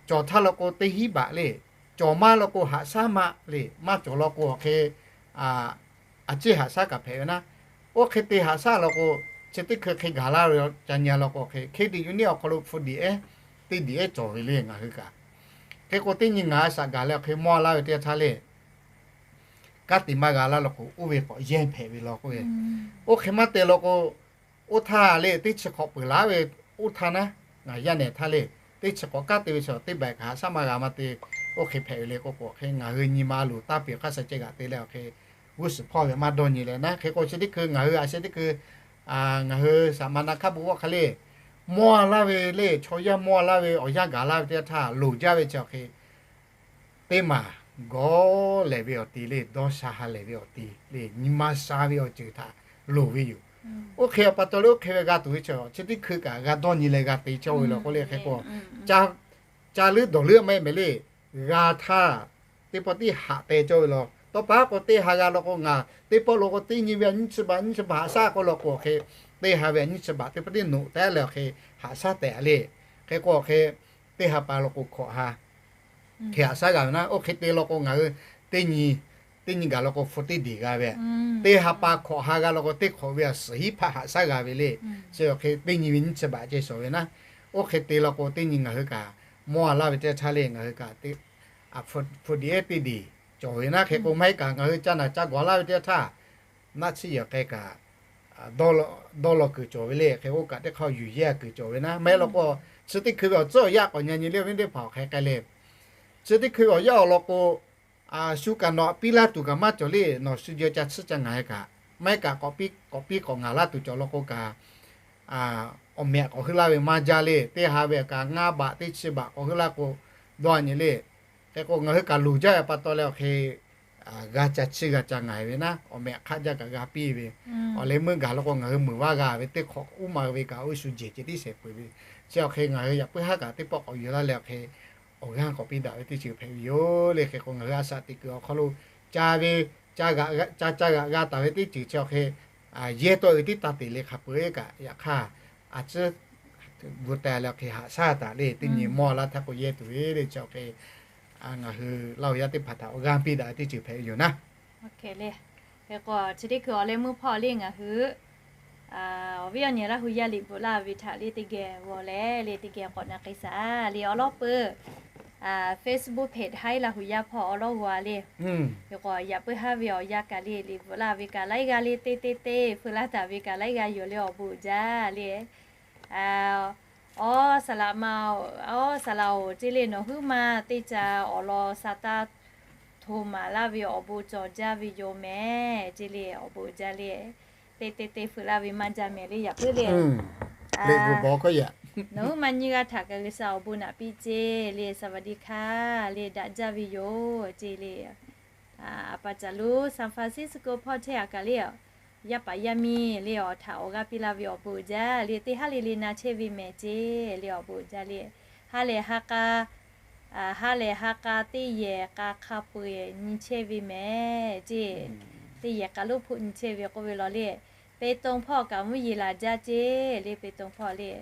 cawˬ htaˇ law k'o teˇ hinˉ baꞈ le. Cawˬ maˇ law k'o haꞈ shaˉ maˇ le. Maˇ cawˬ law k'o awˬ hk'e, a ciˉ haꞈ shaˉ kaꞈ hpehꞈ ve naˉ. Oˇ hk'e te haꞈ shaˉ law k'o, chi teˇ hkui hk'e gaˬ laˇ ve ca nyi law k'o hk'e เครดิตยูเนียน awˬ hk'aw lo hpu diꞈ ehˉ, teˇ diꞈ ehˉ cawˬ ve le ngaˬ hui kaꞈ. Hk'e k'o teˇ nyi ngaˬ a shaꞈ gaˬ leh awˬ hk'e mawˇ a laˇ ve teˇ yanˇ htaˇ le, kanˉ te maˇ g'a laˇ law k'o oˇ ve k'awꞈ yehˇ hpehꞈ ve law k'oˆ ve. Oˇ hk'e maˇ te law k'o, oˇ htaˇ le teˇ chi hk'awꞈ peuˬ laˇ ve, oˇ htaˇ naˉ, ngaˬ yaˇ nehˬ htaˇ le, teˇ chi hk'awꞈ kanˉ te ve chaw teˇ baꞈ kaꞈ haꞈ shaˉ maˇ g'a maˇ te, oˇ hk'e hpehꞈ ve le k'oˆ k'o hk'e ngaˬ hui nyi ma loˬ taˇ piˬ hk'aˇ suh ceh g'aꞈ te leh awˬ hk'e g'uˇ suhˍ hpawˇ ve maˇ dawˇ nyi leh naˉ. Hk'e k'o chi teˇ hkui ngaˬ hui a sheh teˇ hkui, ngaˬ hui saˍ ma na hkaˇ bon g'awˇ hk'e le, mawˇ a laˇ ve le, chaw yaˇ mawˇ a laˇ ve awˬ yanˇ gaˬ laˇ ve teˇ yanˇ htaˇ loˍ jaˇ ve chi awˬ hk'e teˇ maˬ gawˇ lehˬ ve awˬ ti le, dawˇ sha ha lehˬ ve awˬ ti le, nyi ma sha ve awˬ ceuˬ htaꞈ loˍ ve yoˬ. Oˇ hk'e pa taw le oˇ hk'e ve g'a tuˬ ve chaw chi teˇ hkui kaꞈ g'a dawˇ nyi leh g'a te cawˇ ve law k'oˆ le. Hk'e k'o, ca leuˉ dawˬ leuˉ maˇ heˆ mehˍ le, g'a htaˇ teˇ pawˆ tiˉ haꞈ teh cawˇ ve law. Tawˇ pa k'o teˇ ha g'a law k'o ngaˬ teˇ pawˆ law k'o teˇ nyi ve a nyiˇ chi baꞈ nyiˇ chi baꞈ haꞈ shaˉ k'oˆ law k'o hk'e, teˇ ha ve a nyiˇ chi baꞈ teˇ pawˆ tiˉ noꞈ tehˉ leh awˬ hk'e haꞈ shaˉ tehꞈ le. Hk'e k'o awˬ hk'e teˇ ha pa law k'o hkawꞈ ha hk'e haꞈ shaˉ g'a ve naˉ. Oˇ hk'e te law k'o ngaˬ hui teˇ nyi teˇ nyi gaˬ law k'o hpu teˇ deˍ g'a ve, teˇ ha pa hkawꞈ ha g'a law k'o teˇ hk'awꞈ ve a suhˍ hiˉ hpaˆ haꞈ shaˉ g'a ve le. Chi awˬ hk'e teˇ nyi ve nyiˇ chi baꞈ ceh shawˍ ve naˉ. Oˇ hk'e te law k'o teˇ nyi ngaˬ hui kaꞈ mawˇ a laˇ ve teˇ htaˇ le ngaˬ hui kaꞈ hpu deˍ ehˉ teˇ deˍ cawˬ ve naˉ. Hk'e k'o maˇ heˆ kaꞈ ngaˬ hui ca naˬ ca gawˬ laˇ ve teˇ htaˇ, naˆ tsuhˇ yehˬ k'ai kaꞈ dawˇ law kuiˬ cawˬ ve le. Hk'e oˇ kaꞈ teˇ hk'aˇ yuˬ yehˇ a kuiˬ cawˬ ve naˉ. Maˇ heˆ law k'o, chi teˇ hkui ve awˬ tcuhˉ awˬ yaˇ k'awꞈ nyi nyi le, awˬ viˉ teˇ hpaˍ awˬ hk'e k'ai le. Chi teˇ hkui ve awˬ yaˇ awˬ lawn k'o, shu kaꞈ nawˬ piˇ laˇ tuˬ kaꞈ maˇ cawˬ le. Nawˬ shu jeh ca tsuhˇ ca ngaˬ e kaꞈ, maˇ heˆ kaꞈ k'awꞈ piˇ k'awꞈ ngaˬ laˇ tuˬ cawˬ law k'o kaꞈ, awˬ mehꞈ k'awꞈ heuˆ laˇ ve maˇ jaˇ le. Teˇ ha ve kaꞈ ngaˇ baꞈ teˇ chi baꞈ k'awꞈ heuˆ laˇ k'o, dawˇ a nyi le. Hk'e k'o ngaˬ hui kaꞈ luˬ jaˇ ve pa taw leh awˬ hk'e g'a ca tsuhˇ g'a ca ngaˬ e ve naˉ, awˬ mehꞈ hk'aˆ jaˇ kaꞈ g'a piˇ ve. Awˬ leh meuˇ gaˬ law k'o ngaˬ hui muiˬ vaˇ g'a ve teˇ hk'awꞈ uˉ ma ve kaꞈ oˇ shu jehˬ ceh tiˉ shehˍ peuˬ ve. Chi awˬ hk'e ngaˬ hui yaꞈ puiˉ haˉ kaꞈ teˇ pawˆ k'awꞈ yuˬ laˇ leh awˬ hk'e awˬ g'aˇ k'awꞈ piˇ daꞈ ve teˇ ceuˬ hpehꞈ ve yoˬ le. Hk'e k'o ngaˬ hui a shaꞈ teꞈ kuiˬ awˬ hk'aw lo ca ve, ca ca ca g'aꞈ g'a taˍ ve teˇ ceuˬ chi awˬ hk'e yehˇ tawˆ ve tiˉ taˇ te le. Hk'a peu eˬ kaꞈ yaꞈ hk'aˇ a tcuhˉ gu teh leh awˬ hk'e haꞈ shaˉ taˍ le. Teˇ nyi mawˇ laˇ htaˇ k'o yehˇ tuˬ ve le. Chi awˬ hk'e ngaˬ hui Laˇ huˍ yaˇ teˇ hpaˍ htaꞈ awˬ g'aˇ piˇ daꞈ ve teˇ ceuˬ hpehꞈ ve yoˬ naˉ. Hk'e k'o chi teˇ hkui awˬ leh meuˇ hpawˇ le ngaˬ hui awˬ viˉ awˬ nyi Laˇ huˍ yaˇ liꞈ bvuhꞈ laˇ ve htaꞈ le teˇ geh g'aw leh le teˇ geh k'awꞈ na k'ai shaˍ le awˉ lawˉ peuˬ. Facebook page Haiˉ Laˇ huˍ yaˇ hpawˇ awˉ lawˉ g'aw le. Hk'e k'o yaꞈ puiˉ haˉ ve awˬ yanˇ kaꞈ le liꞈ bvuhꞈ laˇ ve kaꞈ laiˉ g'aˇ le teˇ teˇ teˇ hpeuꞈ laˇ taˍ ve kaꞈ laiˉ g'aˇ yoˬ le awˬ bon uiˍ jaˇ le. Awˉ saˍ laꞈ ma, awˉ saˍ laꞈ oˬ ceˇ le nawˬ huiˉ ma teˇ ca awˬ lawn sa taˇ hto maˍ laˇ ve awˬ bon cawˬ jaˇ ve yoˬ mehˍ ceˇ le awˬ bon uiˍ jaˇ le. Teˇ teˇ teˇ hpeuꞈ laˇ ve maˇ jaˇ mehˍ le yaꞈ puiˉ le. Nawˬ huiˉ ma nyiˇ g'aˇ htaꞈ kaꞈ G'uiˬsha awˬ bon naꞈ piˇ ceˇ le สวัสดีค่ะ le daꞈ jaˇ ve yoˬ ceˇ le. A pa caˬ lo San Francisco hpawˇ chehˇ a kaꞈ le, yaˇ paˍ yaˇ miˇ le awˬ htaꞈ awˬ g'aˇ piˇ laˇ ve awˬ bon uiˍ jaˇ le teˇ haˉ le le na chehˇ ve mehˍ ceˇ le awˬ bon uiˍ jaˇ le. Ha lehˬ ha k'a, ha lehˬ ha k'a teˇ yehˬ k'a hk'a peu-eˬ nyi chehˇ ve mehˍ ceˇ. Teˇ yehˬ k'a lonˉ hpfuhˆ nyi chehˇ ve k'oˆ ve law le. Pe tong hpawˇ kaꞈ mvuhˇ yeˬ laˬ jaˇ ceˇ le pe tong hpawˇ le.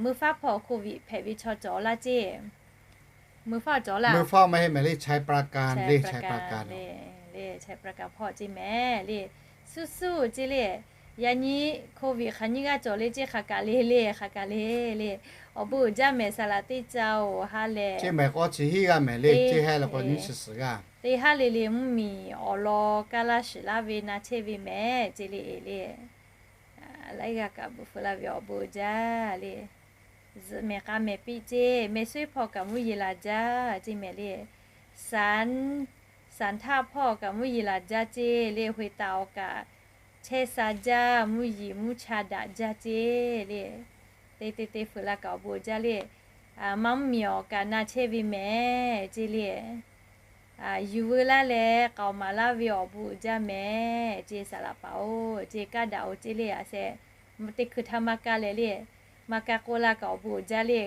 Mui faˉ hpawˇ โควิด hpehꞈ ve chaw cawˬ laˇ ceˇ. Mui faˉ cawˬ laˇ. Mui faˉ maˇ heˆ mehˍ le, Chai Prakan le, Chai Prakan le, Chai Prakan hpawˇ ceˇ mehˍ le. Suˇ suˇ ceˇ le. Yaꞈ nyi โควิด hk'aˬ nyiˇ g'aˇ cawˬ le ceˇ hk'aˬ kaꞈ le le hk'aˬ kaꞈ le le. Awˬ bon uiˍ jaˇ mehˍ saˍ laꞈ teˇ ca oˬ ha lehˬ. Ceˇ mehˍ k'o chi hiˉ g'aˇ mehˍ le, ceˇ hehˉ la k'o nyiˇ chi suhˍ g'aˇ. Teˇ haˉ le le mvuhˇmiˬ awˬ lawn kaˇ laˇ shiˍ laˇ ve na chehˇ ve mehˍ ceˇ le e le. Laiˉ g'aˇ kaꞈ bvuhꞈ feu laˇ ve awˬ bon uiˍ jaˇ le. Zuhꞈ mehˍ k'a mehˍ piˇ ceˇ, mehˍ suiˉ hpawˇ kaꞈ mvuhˇ yeˬ laˬ jaˇ ceˇ mehˍ le. Sanˍ, Sanˍ htaˆ hpawˇ kaꞈ mvuhˇ yeˬ laˬ jaˇ ceˇ le. Hue taˍ awˬ kaꞈ chehˇ sha jaˇ, mvuhˇ yeˬ mvuhˇ cha daꞈ jaˇ ceˇ le. Teˇ teˇ teˇ feu la kaꞈ awˬ bon jaˇ le. Maˇ mvuhˇmiˬ awˬ kaꞈ na chehˇ ve mehˍ ceˇ le. Yuˬ veu laˇ leh k'aoˍ maˍ laˇ ve awˬ bon uiˍ jaˇ mehˍ ceˇ saˍ laꞈ paˍ oˬ ceˇ kaˇ daꞈ oˬ ceˇ le a shehˍ. Teˇ hkui htaˇ maˇ kaˇ leh le. Maˇ kaˇ k'oˆ laˇ kaꞈ awˬ bon uiˍ jaˇ le.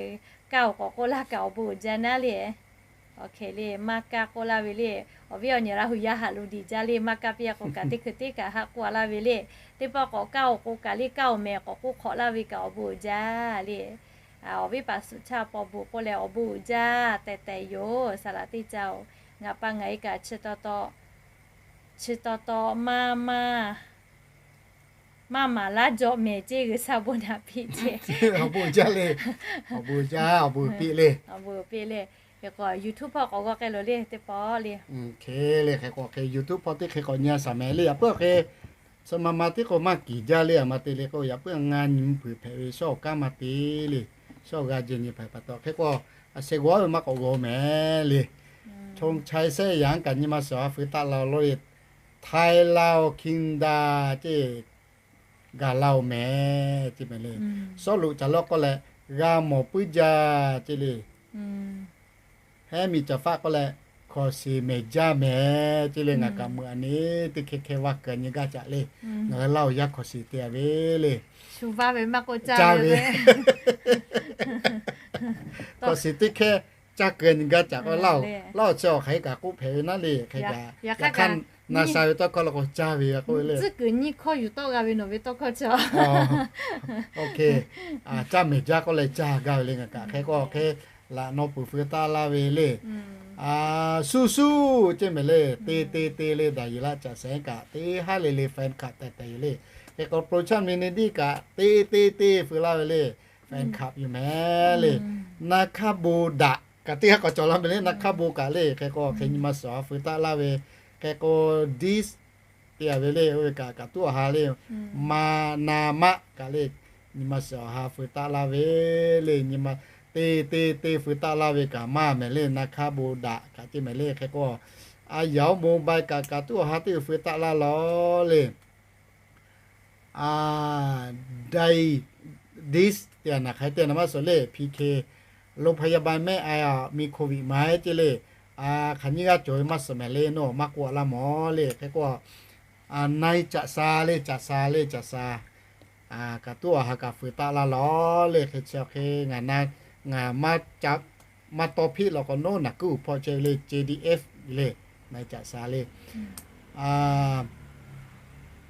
Kaˇ oˬ k'awꞈ k'oˆ laˇ kaꞈ awˬ bon uiˍ jaˇ naˉ le. Awˬ hk'e le maˇ kaˇ k'oˆ laˇ ve le. Awˬ viˉ awˬ nyi Laˇ huˍ yaˇ haꞈ lo diˬ jaˇ le maˇ kaˇ piˇ a k'o kaꞈ teˇ hkui teˇ kaꞈ haꞈ k'oˆ a laˇ ve le. Teˇ pawˆ k'awꞈ kaˇ oˬ k'o kaꞈ le kaˇ oˬ mehˍ k'awꞈ k'oˆ hk'awꞈ laˇ ve kaꞈ awˬ bon uiˍ jaˇ le. Awˬ viˉ paˍ suꞈ chaˇ paw bvuhꞈ k'oˆ leh awˬ bon uiˍ jaˇ tehꞈ tehꞈ yoˬ saˍ laꞈ teˇ ca oˬ. Ngaˬ pa ngaˬ e kaꞈ chi taw taw, chi taw taw maˇ maˇ maˇ maˍ laˇ jaw mehˍ ceˇ G'uiˬsha bon naꞈ piˇ ceˇ. Awˬ bon uiˍ jaˇ le. Awˬ bon uiˍ jaˇ, awˬ bon uiˍ piˇ le. Awˬ bon uiˍ piˇ le. Hk'e k'o YouTube hpawˇ k'awꞈ g'aw k'ai loˬ le teˇ pawˆ le. Hk'e le hk'e k'o hk'e YouTube hpawˇ teˇ hk'e k'awꞈ nyi a shaˍ mehˍ le. Yaꞈ puiˉ awˬ hk'e chi ma ma tiˉ k'o maˇ kiˍ jaˇ le. A ma te le k'o yaꞈ puiˉ ngaˇ nyi mvuhˇ hpeuꞈ hpehꞈ ve shawˉ awˬ kanˉ maˇ te le. Shawˉ g'a jeh nyi hpehꞈ pa taw hk'e k'o, a sheh g'aw ve maˇ k'awꞈ g'aw mehˍ le. Chawˇ chaiˇ sehˉ yaꞈ kaꞈ nyi ma shaˍ a feu taˆ la lo le. Htaiˍ laˇ oˬ hkiˇ daꞈ ceˇ gaˬ la oˬ mehˍ ceˇ mehˍ le. Sawˉluꞈ caˬ lawˇ k'oˆ leh g'a mawˬ puiˉ jaˇ ceˇ le. Hehˉ miˬ caˬ faˆ k'oˆ leh hkawˍ shiˍ mehˍ jaˇ mehˍ ceˇ le. Ngaˬ kaꞈ meuꞈ a ne teˇ hkeh hkeh vaˇ keu nyi gaˇ caꞈ le. Ngaˬ hui Laˇ huˍ yaˇ hkawˍ shiˍ te a ve le. Caˇ ve hkawˍ shiˍ teˇ hkeh caˇ keu nyi gaˇ caꞈ k'o Laˇ huˍ, Laˇ huˍ chi awˬ hk'aˬ hk'e kaꞈ k'oˆ hpehꞈ ve naˉ le. Hk'e kaꞈ yaꞈ hk'aˇ na sha ve tawˇ hkawˇ la k'o caˇ ve k'oˆ ve le. Tcuhˉ kuiˬ nyiˇ hkawˇ yuˬ tawˆ g'a ve nawˬ ve tawˇ hkawˇ chi a. Caˇ mehˍ jaˇ k'oˆ leh caˇ gaˇ ve le. Ngaˬ kaꞈ hk'e k'o hk'e laꞈ naw puˬ feu taˆ laˇ ve le. A, สู้ๆ ceˇ mehˍ le, te te te le daꞈ yuˬ laˇ caꞈ shehˍ kaꞈ teˇ haˉ le le แฟนคลับ tehꞈ tehꞈ yoˬ le. Hk'e k'o โปรดักชั่น มินิตี้ kaꞈ te te te fuiˍ laˇ ve le, แฟนคลับ yoˬ mehˍ le. Na hkaˇ bon daꞈ kaꞈ teˇ haˉ k'awꞈ cawˬ laˇ mehˍ le, na hkaˇ bon kaꞈ le. Hk'e k'o hk'e nyi ma suhˍ awˬ ha fuiˍ taˆ laˇ ve, hk'e k'o ดิส teˇ ve le, oˇ ve kaꞈ kaꞈ tuˉ awˬ ha le, ma na maˆ kaꞈ le, nyi ma suhˍ awˬ ha fuiˍ taˆ laˇ ve le, nyi ma te te te fuiˍ taˆ laˇ ve kaꞈ maˇ mehˍ le, na hkaˇ bon daꞈ kaꞈ teˇ mehˍ le. Hk'e k'o a yaꞈ oˉ โมบาย kaꞈ kaꞈ tuˉ awˬ ha teˇ fuiˍ taˆ laˇ lawˬ le. ได ดิส teˇ a naˬ hk'aˬ hk'e teˇ a naˬ maˇ suhˍ le, พีเค โรงพยาบาลแม่อาย มีโควิดไหม ceˇ le. Hk'aˬ nyiˇ g'aˇ cawˬ ve maˇ suhˍ mehˍ le, nawˬ maˇ k'oˆ laˇ mawˬ le. Hk'e k'o na caꞈ sha le, caꞈ sha le, caꞈ sha kaꞈ tuˉ awˬ ha kaꞈ fuiˍ taˆ laˇ lawˬ le. Hk'e chi awˬ hk'e ngaˬ na, ngaˬ maˇ tawˇ hpiˆ law k'o nawˉ naˬ kuiˉ uˍ hpawˇ chehˇ ve le, เจดีเอฟ le, na caꞈ sha le.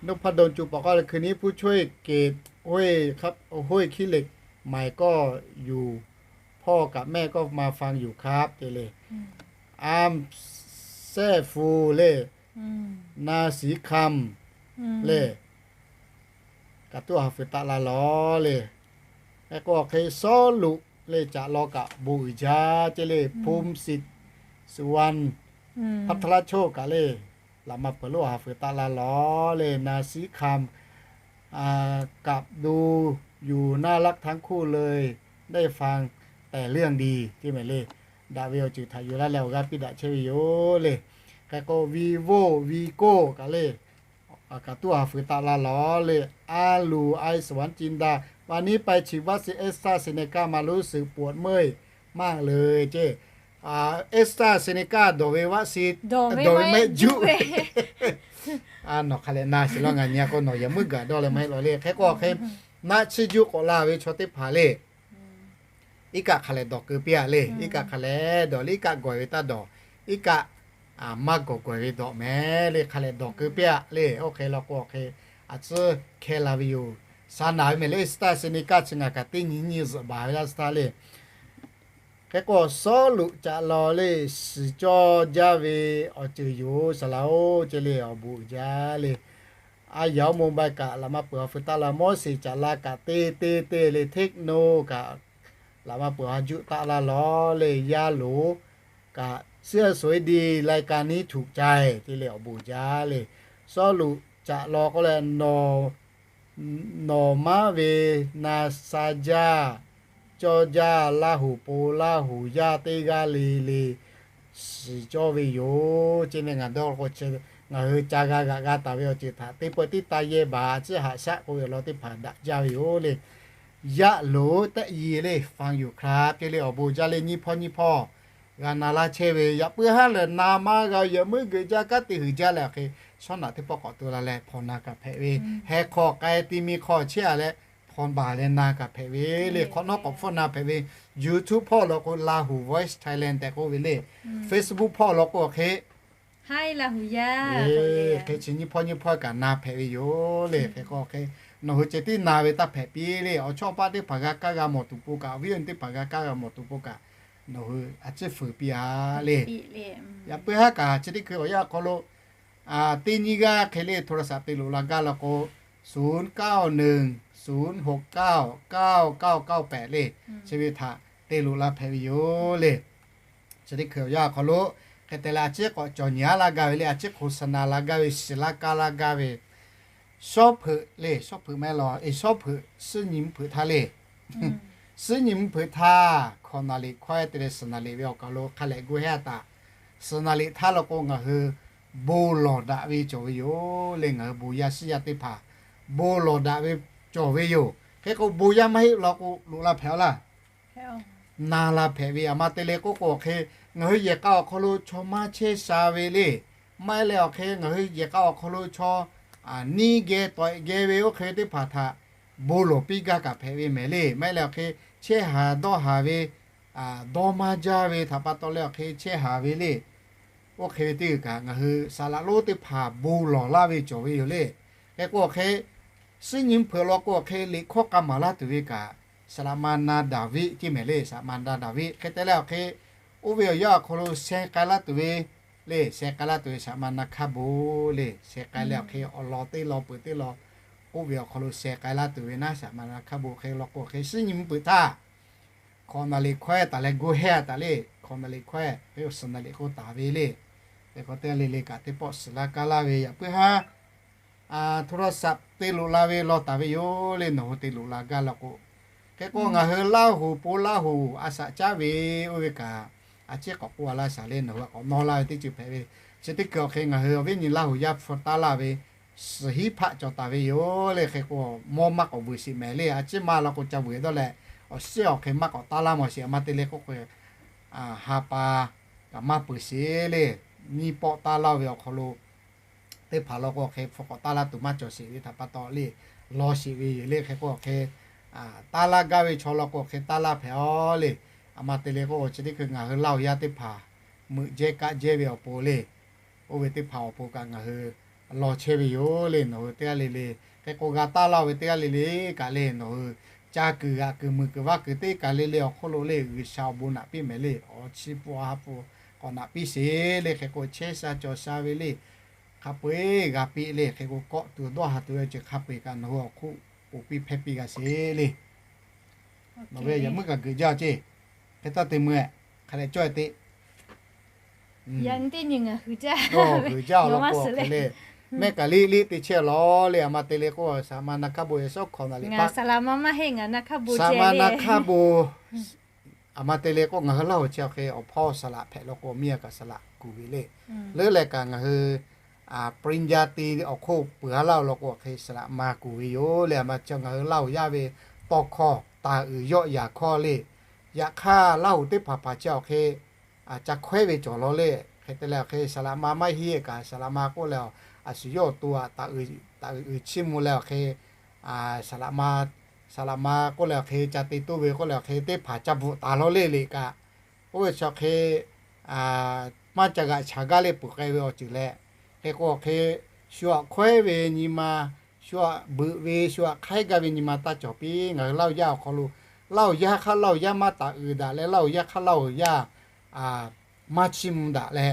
นพดล co paˍ k'oˆ le, คืนนี้ผู้ช่วยเกต ห้วย ครับ ห้วยขี้เหล็กใหม่ก็อยู่ พ่อกับแม่ก็มาฟังอยู่ครับ ceˇ le. Am Sehˇ hpu le, Na Siˉ hkaˇ le, kaꞈ tuˉ awˬ ha fuiˍ taˆ laˇ lawˬ le. Hk'e k'o hk'e Sawˉluꞈ le caꞈ law kaꞈ bon uiˍ jaˇ ceˇ le, ภูมิสิทธิ์สุวรรณ พัทรโชติ kaꞈ le, laꞈ ma peuˬ lonˉ awˬ ha fuiˍ taˆ laˇ lawˬ le. Na Siˉ hkaˇ กลับดูอยู่น่ารักทั้งคู่เลย ได้ฟังแต่เรื่องดี ceˇ mehˍ le. Daꞈ ve awˬ ceuˬ htaꞈ yuˬ laˇ leh awˬ g'aˇ piˇ daꞈ chehˇ ve yoˬ le. Hk'e k'o วีโว่ วีโก้ kaꞈ le, kaꞈ tuˉ awˬ ha fuiˍ taˆ laˇ lawˬ le. อาหลู่ ไอสวรรค์จินดา วันนี้ไปฉีดวัคซีนแอสตราเซเนกามา รู้สึกปวดเมื่อยมากเลย ceˇ. แอสตราเซเนกา dawˬ ve วัคซีน dawˬ ve mehˆ juˆ ve. Nawˬ hk'a leh na shiˍ law, ngaˬ nyi a k'o nawˬ yehˬ meuˇ gaˬ dawˇ leh maˇ heˆ law le. Hk'e k'o hk'e naˆ chiˇ juˇ k'awꞈ la ve chaw teˇ hpaˍ le, iˉ kaˆ hk'a leh dawˬ keu piˇ a le. Iˉ kaˆ hk'a leh dawˬ le, iˉ kaˆ gawˬ ve taˇ dawˬ, iˉ kaˆ maˇ gawˬ gawˬ ve dawˬ mehˍ le. Hk'a leh dawˬ keu piˇ a le. Oˇ hk'e law k'o hk'e a tcuhˉ hkeh la ve yoˬ. Sha naˬ ve mehˍ le, แอสตราเซเนกา chi ngaˬ kaꞈ teˇ nyi nyi zuhꞈ baˬ ve laˇ tcuhˉ le. Hk'e k'o Sawˉluꞈ caꞈ law le, shiˍ cawˇ jaˇ ve awˬ ceuˬ yoˬ, saˍ laꞈ-oˬ, ceˇ le, awˬ bon uiˍ jaˇ le. A yaꞈ oˉ โมบาย kaꞈ laꞈ ma peuˬ awˬ ha fuiˍ taˆ laˇ, Mawˇseˍ caꞈ la kaꞈ te te te le, hteˆ noˇ kaꞈ laꞈ ma peuˬ awˬ ha juˆ taˆ laˇ lawˬ le. Yaˇ loˍ kaꞈ เสื้อสวยดี รายการนี้ถูกใจ ceˇ le, awˬ bon uiˍ jaˇ le. Sawˉluꞈ caꞈ law k'oˆ leh, nawˬ maˉ ve na sha jaˇ, cawˇ jaˇ, Laˇ huˍ po Laˇ huˍ yaˇ teˇ g'aˇ le le shiˍ cawˇ ve yoˬ, ceˇ le. Ngaˬ dawˇ k'o, ngaˬ hui ca g'a g'aꞈ g'a taˍ ve awˬ ceuˬ htaꞈ teˇ pawˆ tiˉ taˇ yehˇ baˬ, a ciˉ haꞈ shaˆ k'oˆ ve awˬ lawn teˇ hpaˍ daꞈ jaˇ ve yoˬ le. Yaˇ loˍ tehˆ yi le, ฟังอยู่ครับ ceˇ le, awˬ bon jaˇ le. Nyiˇ hpawˇ nyiˇ hpawˇ g'a na laˇ chehˇ ve, yaꞈ puiˉ haˉ lehˬ na maˇ g'a ve, yehˬ meuˇ geuꞈ jaˇ, kanˉ te huiˍ jaˇ leh awˬ hk'e, shawˉ naꞈ teˇ pawˆ k'awꞈ to la leh hpawnˬ na kaꞈ hpehꞈ ve, heh hk'aw k'ai ti mi hk'aw chehˇ a leh hpawnˬ baˬ leh na kaꞈ hpehꞈ ve le. Hk'awꞈ nawˉ k'awꞈ hpfuhˇ na hpehꞈ ve, YouTube hpawˇ law k'o Lahu Voice Thailand tehꞈ k'oˆ ve le, Facebook hpawˇ law k'o awˬ hk'e Hk'e chi nyiˇ hpawˇ nyiˇ hpawˇ kaꞈ na hpehꞈ ve yoˬ le. Hk'e k'o hk'e nawˬ hui ceh tiˉ na ve taˇ hpehꞈ piˇ le. Awˬ chawˇ awˬ paˆ teˇ hpaˍ g'a kaˇ g'a mawˬ tuˬ po kaꞈ, awˬ viˉ awˬ nyi teˇ hpaˍ g'a kaˇ g'a mawˬ tuˬ po kaꞈ, nawˬ hui a ciˉ fuiˍ piˇ a le. Yaꞈ puiˉ haˉ kaꞈ chi teˇ hkui awˬ yanˇ awˬ hk'aw lo teˇ nyiˇ g'aˇ hk'e le โทรศัพท์ te loꞈ la gaˇ law k'o, ศูนย์เก้าหนึ่ง ศูนย์หกเก้า เก้าเก้าเก้าแปด le, chi ve htaꞈ te loꞈ la hpehꞈ ve yoˬ le. Chi teˇ hkui awˬ yanˇ awˬ hk'aw lo hk'e te leh a ciˉ k'awꞈ cawˬ nyi a laˇ gaˇ ve le, a ciˉ โฆษณา laˇ gaˇ ve, shiˍ laˇ kaˇ laˇ gaˇ ve, shawˉ hpeuꞈ le, shawˉ hpeuꞈ mehˍ law, e shawˉ hpeuꞈ, suhˉ nyi mvuhˇ hpeuꞈ htaˇ le, suhˉ nyi mvuhˇ hpeuꞈ htaˇ hkawꞈ naˍ liꞈ hkawehˇ te leh suhˍ naˍ liꞈ ve awˬ kaˬ lo hk'a lehꞈ gu hehˇ a taꞈ. Suhˍ naˍ liꞈ htaˇ law k'o ngaˬ hui bon lawˬ daꞈ ve cawˬ ve yoˬ le, ngaˬ hui bon yaˇ shiˉ yaˇ teˇ hpaˍ bon lawˬ daꞈ ve cawˬ ve yoˬ. Hk'e k'o bon yaˇ maˇ heˆ law k'o loꞈ la hpehꞈ a laˇ. Na la hpehꞈ ve, a ma te leh k'oˆ k'o hk'e, ngaˬ hui yehˬ k'a awˬ hk'aw lo chaw maˇ chehˇ sha ve le. Maˇ heˆ leh awˬ hk'e ngaˬ hui yehˬ k'a awˬ hk'aw lo chaw niˇ geh tawꞈ geh ve oˇ hk'e teˇ hpaˍ htaꞈ bon lawˬ piˇ gaˇ kaꞈ hpehꞈ ve mehˍ le. Maˇ heˆ leh awˬ hk'e chehˇ haˍ dawˇ haˍ ve, dawˇ maˇ jaˇ ve htaꞈ pa taw leh awˬ hk'e chehˇ haˍ ve le. Oˇ hk'e ve teˇ g'uiˬ kaꞈ ngaˬ hui saˍ laꞈ lonˉ teˇ hpaˍ bon lawˬ laˇ ve cawˬ ve yoˬ le. Hk'e k'o awˬ hk'e suhˉ nyi mvuhˇ hpeuꞈ law k'o awˬ hk'e liꞈ hkawˇ k'a maˍ laˇ tuˬ ve kaꞈ, saˍ laꞈ ma na Daˍviˆ ceˇ mehˍ le. Saˍ laꞈ ma na Daˍviˆ hk'e te leh awˬ hk'e Oˇ ve awˬ yanˇ awˬ hk'aw lo sheh k'ai laˇ tuˬ ve le, sheh k'ai laˇ tuˬ ve saˍ ma na hkaˇ bon le, sheh k'ai leh awˬ hk'e awˬ lawn teˇ lawn peuˬ teˇ lawn k'oˆ ve awˬ hk'aw lo sheh k'ai laˇ tuˬ ve naˉ, saˍ ma na hkaˇ bon hk'e law k'o hk'e suˉ nyi mvuhˇ peuˬ htaˇ, hkawꞈ naˍ liꞈ hkawehˇ taˍ leh go heh taˍ le, hkawꞈ naˍ liꞈ hkawehˇ hk'e suhˍ naˍ liꞈ k'oˆ taˍ ve le. Hk'e k'o teˇ g'aˇ le le kaꞈ teˇ pawˆ suhˍ laˇ kaˇ laˇ ve yaꞈ puiˉ haˉ โทรศัพท์ te loꞈ la ve law taˍ ve yoˬ le, nawˬ hui te loꞈ la gaˇ law k'o. Hk'e k'o ngaˬ hui Laˇ huˍ po Laˇ huˍ a shaꞈ caˉ ve oˇ ve kaꞈ, a ciˉ k'awꞈ k'oˆ a laˇ shaˍ le, nawˬ hui k'awꞈ nawˇ laˇ ve teˇ ceuˬ hpehꞈ ve. Chi teˇ hkui awˬ hk'e ngaˬ hui awˬ viˉ nyi Laˇ huˍ yaˇ hpu taˇ laˇ ve suhˍ hiˉ hpaˆ cawˬ taˍ ve yoˬ le. Hk'e k'o mawˇ maˇ k'awꞈ vuiˬ sheˍ mehˍ le, a ciˉ ma law k'o ca vuiˬ dawˇ leh, awˬ shehˍ awˬ hk'e maˇ k'awꞈ taˇ laˇ mawˬ sheˍ. A ma te le k'oˆ k'o, ha pa kaꞈ maˇ peuˬ sheˍ le. Nyiˇ pawˆ taˇ laˇ ve awˬ hk'aw lo teˇ hpaˍ law k'o hk'e hpu k'awꞈ taˇ laˇ tuˬ maˇ cawˬ sheˍ ve htaꞈ pa taw le, law sheˍ ve yoˬ le. Hk'e k'o hk'e taˇ laˇ gaˇ ve chaw law k'o hk'e taˇ laˇ hpehꞈ a le. A ma te le k'o chi teˇ hkui ngaˬ hui Laˇ huˍ yaˇ teˇ hpaˍ meuꞈ jehˇ kaˆ jehˇ ve awˬ pon le, oˇ ve teˇ hpaˍ awˬ pon kaꞈ ngaˬ hui law chehˇ ve yoˬ le. Nawˬ hui teˇ g'aˇ le le, hk'e k'o g'a taˇ laˇ ve teˇ g'aˇ le le kaꞈ le, nawˬ hui ca kuiˬ g'aꞈ kuiˬ muiˬ kuiˬ vaˇ kuiˬ teˇ kaˬ le le awˬ hk'oˆ lo le G'uiˬsha awˬ bon naꞈ piˇ mehˍ le. Awˬ chi pfuhˍ ha pfuhˍ k'awꞈ naꞈ piˇ sheˍ le. Hk'e k'o chehˇ sha cawˬ sha ve le, hk'a peu-eˬ g'a piˇ le. Hk'e k'o kawˆ tuˬ dawˇ ha tuˬ ve awˬ ceuˬ hk'a peu-eˬ kaꞈ nawˬ hui awˬ hk'oˆ poˬ piˇ hpehˇ piˇ g'a sheˍ le. Nawˬ ve yaꞈ muiˉ kaꞈ geuꞈ jaˇ ceˇ. Hk'e taˇ te meuˇ-eh, hk'a dehꞈ cawˇ-e teˇ g'uiˬ jaˇ awˬ lawn k'o hk'e le, mehˆ kaꞈ liˇ liˇ te chehˇ law le. A ma te le k'o saˍ ma na hkaˇ bon yaꞈ shawˉ hkawꞈ naˍ liꞈ paˆ, saˍ ma na hkaˇ bon, a ma te le k'o ngaˬ hui Laˇ huˍ chi awˬ hk'e awˬ hpawˇ saˍ laꞈ hpehꞈ law k'o miˇ a kaꞈ saˍ laꞈ kuˬ ve le. Leuˉ leh kaꞈ ngaˬ hui ปริญญาตรี awˬ hk'oˆ peuˬ ha laˇ law k'o hk'e saˍ laꞈ ma kuˬ ve yoˬ le. A ma chi ngaˬ hui Laˇ huˍ yaˇ ve tawˇ hkawˇ taˍ uiˍ yawˆ yaˍ hkawˇ le. Yaꞈ hk'aˇ Laˇ huˍ teˇ hpaˍ hpaˍ chi awˬ hk'e ca hkawehˇ ve cawˬ law le. Hk'e te leh awˬ hk'e saˍ laꞈ ma maˇ heˆ kaꞈ saˍ laꞈ ma k'oˆ leh, a shu yawˇ awˬ to taˍ uiˍ uiˍ chiˇ mvuh leh awˬ hk'e saˍ laꞈ ma, saˍ laꞈ ma k'oˆ leh awˬ hk'e ca te toˇ ve k'oˆ leh awˬ hk'e teˇ hpaˍ ca bvuhꞈ taˍ law le le kaꞈ, oˇ ve chi awˬ hk'e maˇ ca g'aꞈ chaˍ gaˇ le peuˬ k'ai ve awˬ ceuˬ leh, hk'e k'o awˬ hk'e shu aꞈ hkawehˇ ve nyi ma, shu aꞈ beuꞈ ve, shu aꞈ hk'aiˉ gaˇ ve nyi ma taˇ cawˬ piˇ. Ngaˬ hui Laˇ huˍ yaˇ awˬ hk'aw lo Laˇ huˍ yaˇ hk'aˇ Laˇ huˍ yaˇ maˇ taˍ uiˍ daꞈ leh Laˇ huˍ yaˇ hk'aˇ Laˇ huˍ yaˇ maˇ chiˇ mvuh daꞈ leh,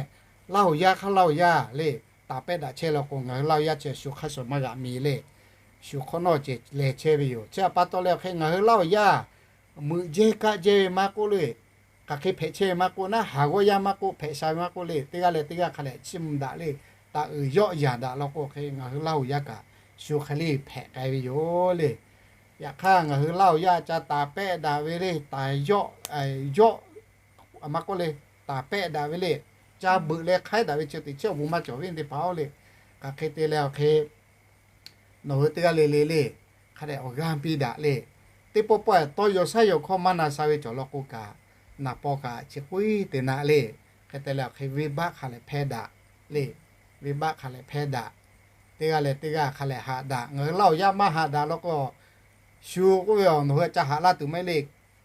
Laˇ huˍ yaˇ hk'aˇ Laˇ huˍ yaˇ le taˍ pehˆ daꞈ chehˇ law k'o ngaˬ hui Laˇ huˍ yaˇ chi shu hk'aˇ suh maˇ g'aꞈ mi le. Shu hk'awꞈ nawˉ ceh leh chehˇ ve yoˬ. Chi htaꞈ pa taw leh awˬ hk'e ngaˬ hui Laˇ huˍ yaˇ meuꞈ jehˇ kaˆ jehˇ ve maˇ k'oˆ le, hk'aˬ hk'e hpehꞈ chehˇ ve maˇ k'oˆ, naˉ haˍ g'awˇ yaˇ maˇ k'oˆ, hpehꞈ sha ve maˇ k'oˆ le, teˇ g'aˇ leh teˇ g'aˇ hk'a dehꞈ chiˇ mvuh daꞈ le, taˍ uiˍ yawˆ yaˍ daꞈ law k'o hk'e ngaˬ hui Laˇ huˍ yaˇ kaꞈ shu hk'e le hpehꞈ k'ai ve yoˬ le. Yaꞈ hk'aˇ ngaˬ hui Laˇ huˍ yaˇ ca taˍ pehˆ daꞈ ve le, taˍ yawˆ, yawˆ, a ma k'oˆ le, taˍ pehˆ daꞈ ve le, ca beuꞈ leh hk'aiˉ daꞈ ve chi teꞈ chiˉ awˬ bon maˇ cawˬ ve teˇ hpaˍ-oˬ le. Hk'aˬ hk'e te leh awˬ hk'e nawˬ hui teˇ g'aˇ le le le hk'a dehꞈ awˬ g'aˇ piˇ daꞈ le. Teˇ pawˆ pawˆ-eh tawˇ yaw shaˉ yaw hkawˇ maˇ na sha ve cawˬ law k'o kaꞈ, naˍ paw kaꞈ chi k'oˆ-e te naꞈ le. Hk'e te leh awˬ hk'e venˇbaˆ hk'a lehꞈ hpehˇ daꞈ le. Venˇbaˆ hk'a lehꞈ hpehˇ daꞈ. Teˇ g'aˇ leh teˇ g'aˇ hk'a lehꞈ haꞈ daꞈ. Ngaˬ hui Laˇ huˍ yaˇ maˇ haꞈ daꞈ law k'o, shu k'oˆ ve awˬ nawˬ hui ca haꞈ laˇ tuˬ maˇ heˆ le.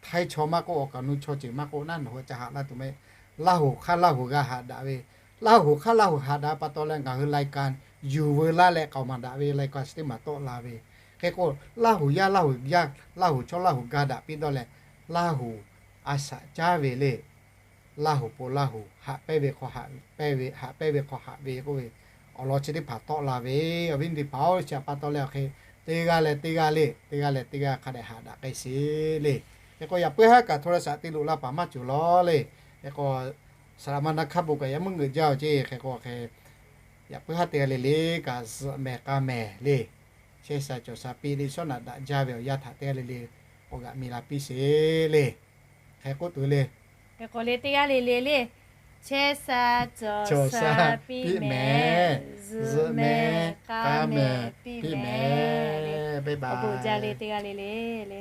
Htaiˇ chaw maˇ k'oˆ, awˬ kaˍ nu chaw ceuˬ maˇ k'oˆ naˉ nawˬ hui ca haꞈ laˇ tuˬ maˇ heˆ. Laˇ huˍ hk'aˇ Laˇ huˍ g'a haꞈ daꞈ ve, Laˇ huˍ hk'aˇ Laˇ huˍ haꞈ daꞈ pa taw leh ngaˬ hui รายการ yuˬ veu laˇ leh k'aoˍ maˍ daꞈ ve รายการ chi teˇ maˬ tawˆ la ve. Hk'e k'o Laˇ huˍ yaˇ Laˇ huˍ yaˇ Laˇ huˍ chaw Laˇ huˍ ga daꞈ piˇ dawˇ leh, Laˇ huˍ a shaꞈ caˉ ve le. Laˇ huˍ po Laˇ huˍ haꞈ pehˇ ve hk'aw haꞈ pehˇ ve, haꞈ pehˇ ve hk'aw haꞈ ve k'oˆ ve awˬ lawn chi teˇ hpaˍ tawˆ la ve. Awˬ viˉ teˇ hpaˍ-oˬ, chi htaꞈ pa taw leh awˬ hk'e teˇ g'aˇ leh teˇ g'aˇ le, teˇ g'aˇ leh teˇ g'aˇ hk'a dehꞈ haꞈ daꞈ k'ai sheˍ le. Hk'e k'o yaꞈ puiˉ haˉ kaꞈ โทรศัพท์ te loꞈ la paˍ maˇ cawˬ law le. Hk'e k'o saˍ laꞈ ma na hkaˇ bon kaꞈ yaꞈ meuˇ ngeuꞈ jaˇ-oˬ ceˇ. Hk'e k'o hk'e yaꞈ puiˉ haˉ teˇ g'aˇ le le kaꞈ zuhꞈ mehˍ k'a mehˍ le, chehˇ sha cawˬ sha piˇ le, shawˉ naꞈ daꞈ jaˇ ve awˬ yanˇ htaꞈ teˇ g'aˇ le le k'awꞈ g'aꞈ mi la piˇ sheˍ le. Hk'e k'oˆ tuˬ le. Hk'e k'o le teˇ g'aˇ le le le, chehˇ sha cawˬ sha piˇ mehˍ, zuhꞈ mehˍ k'a mehˍ piˇ mehˍ. Awˬ bon jaˇ le teˇ g'aˇ le le le.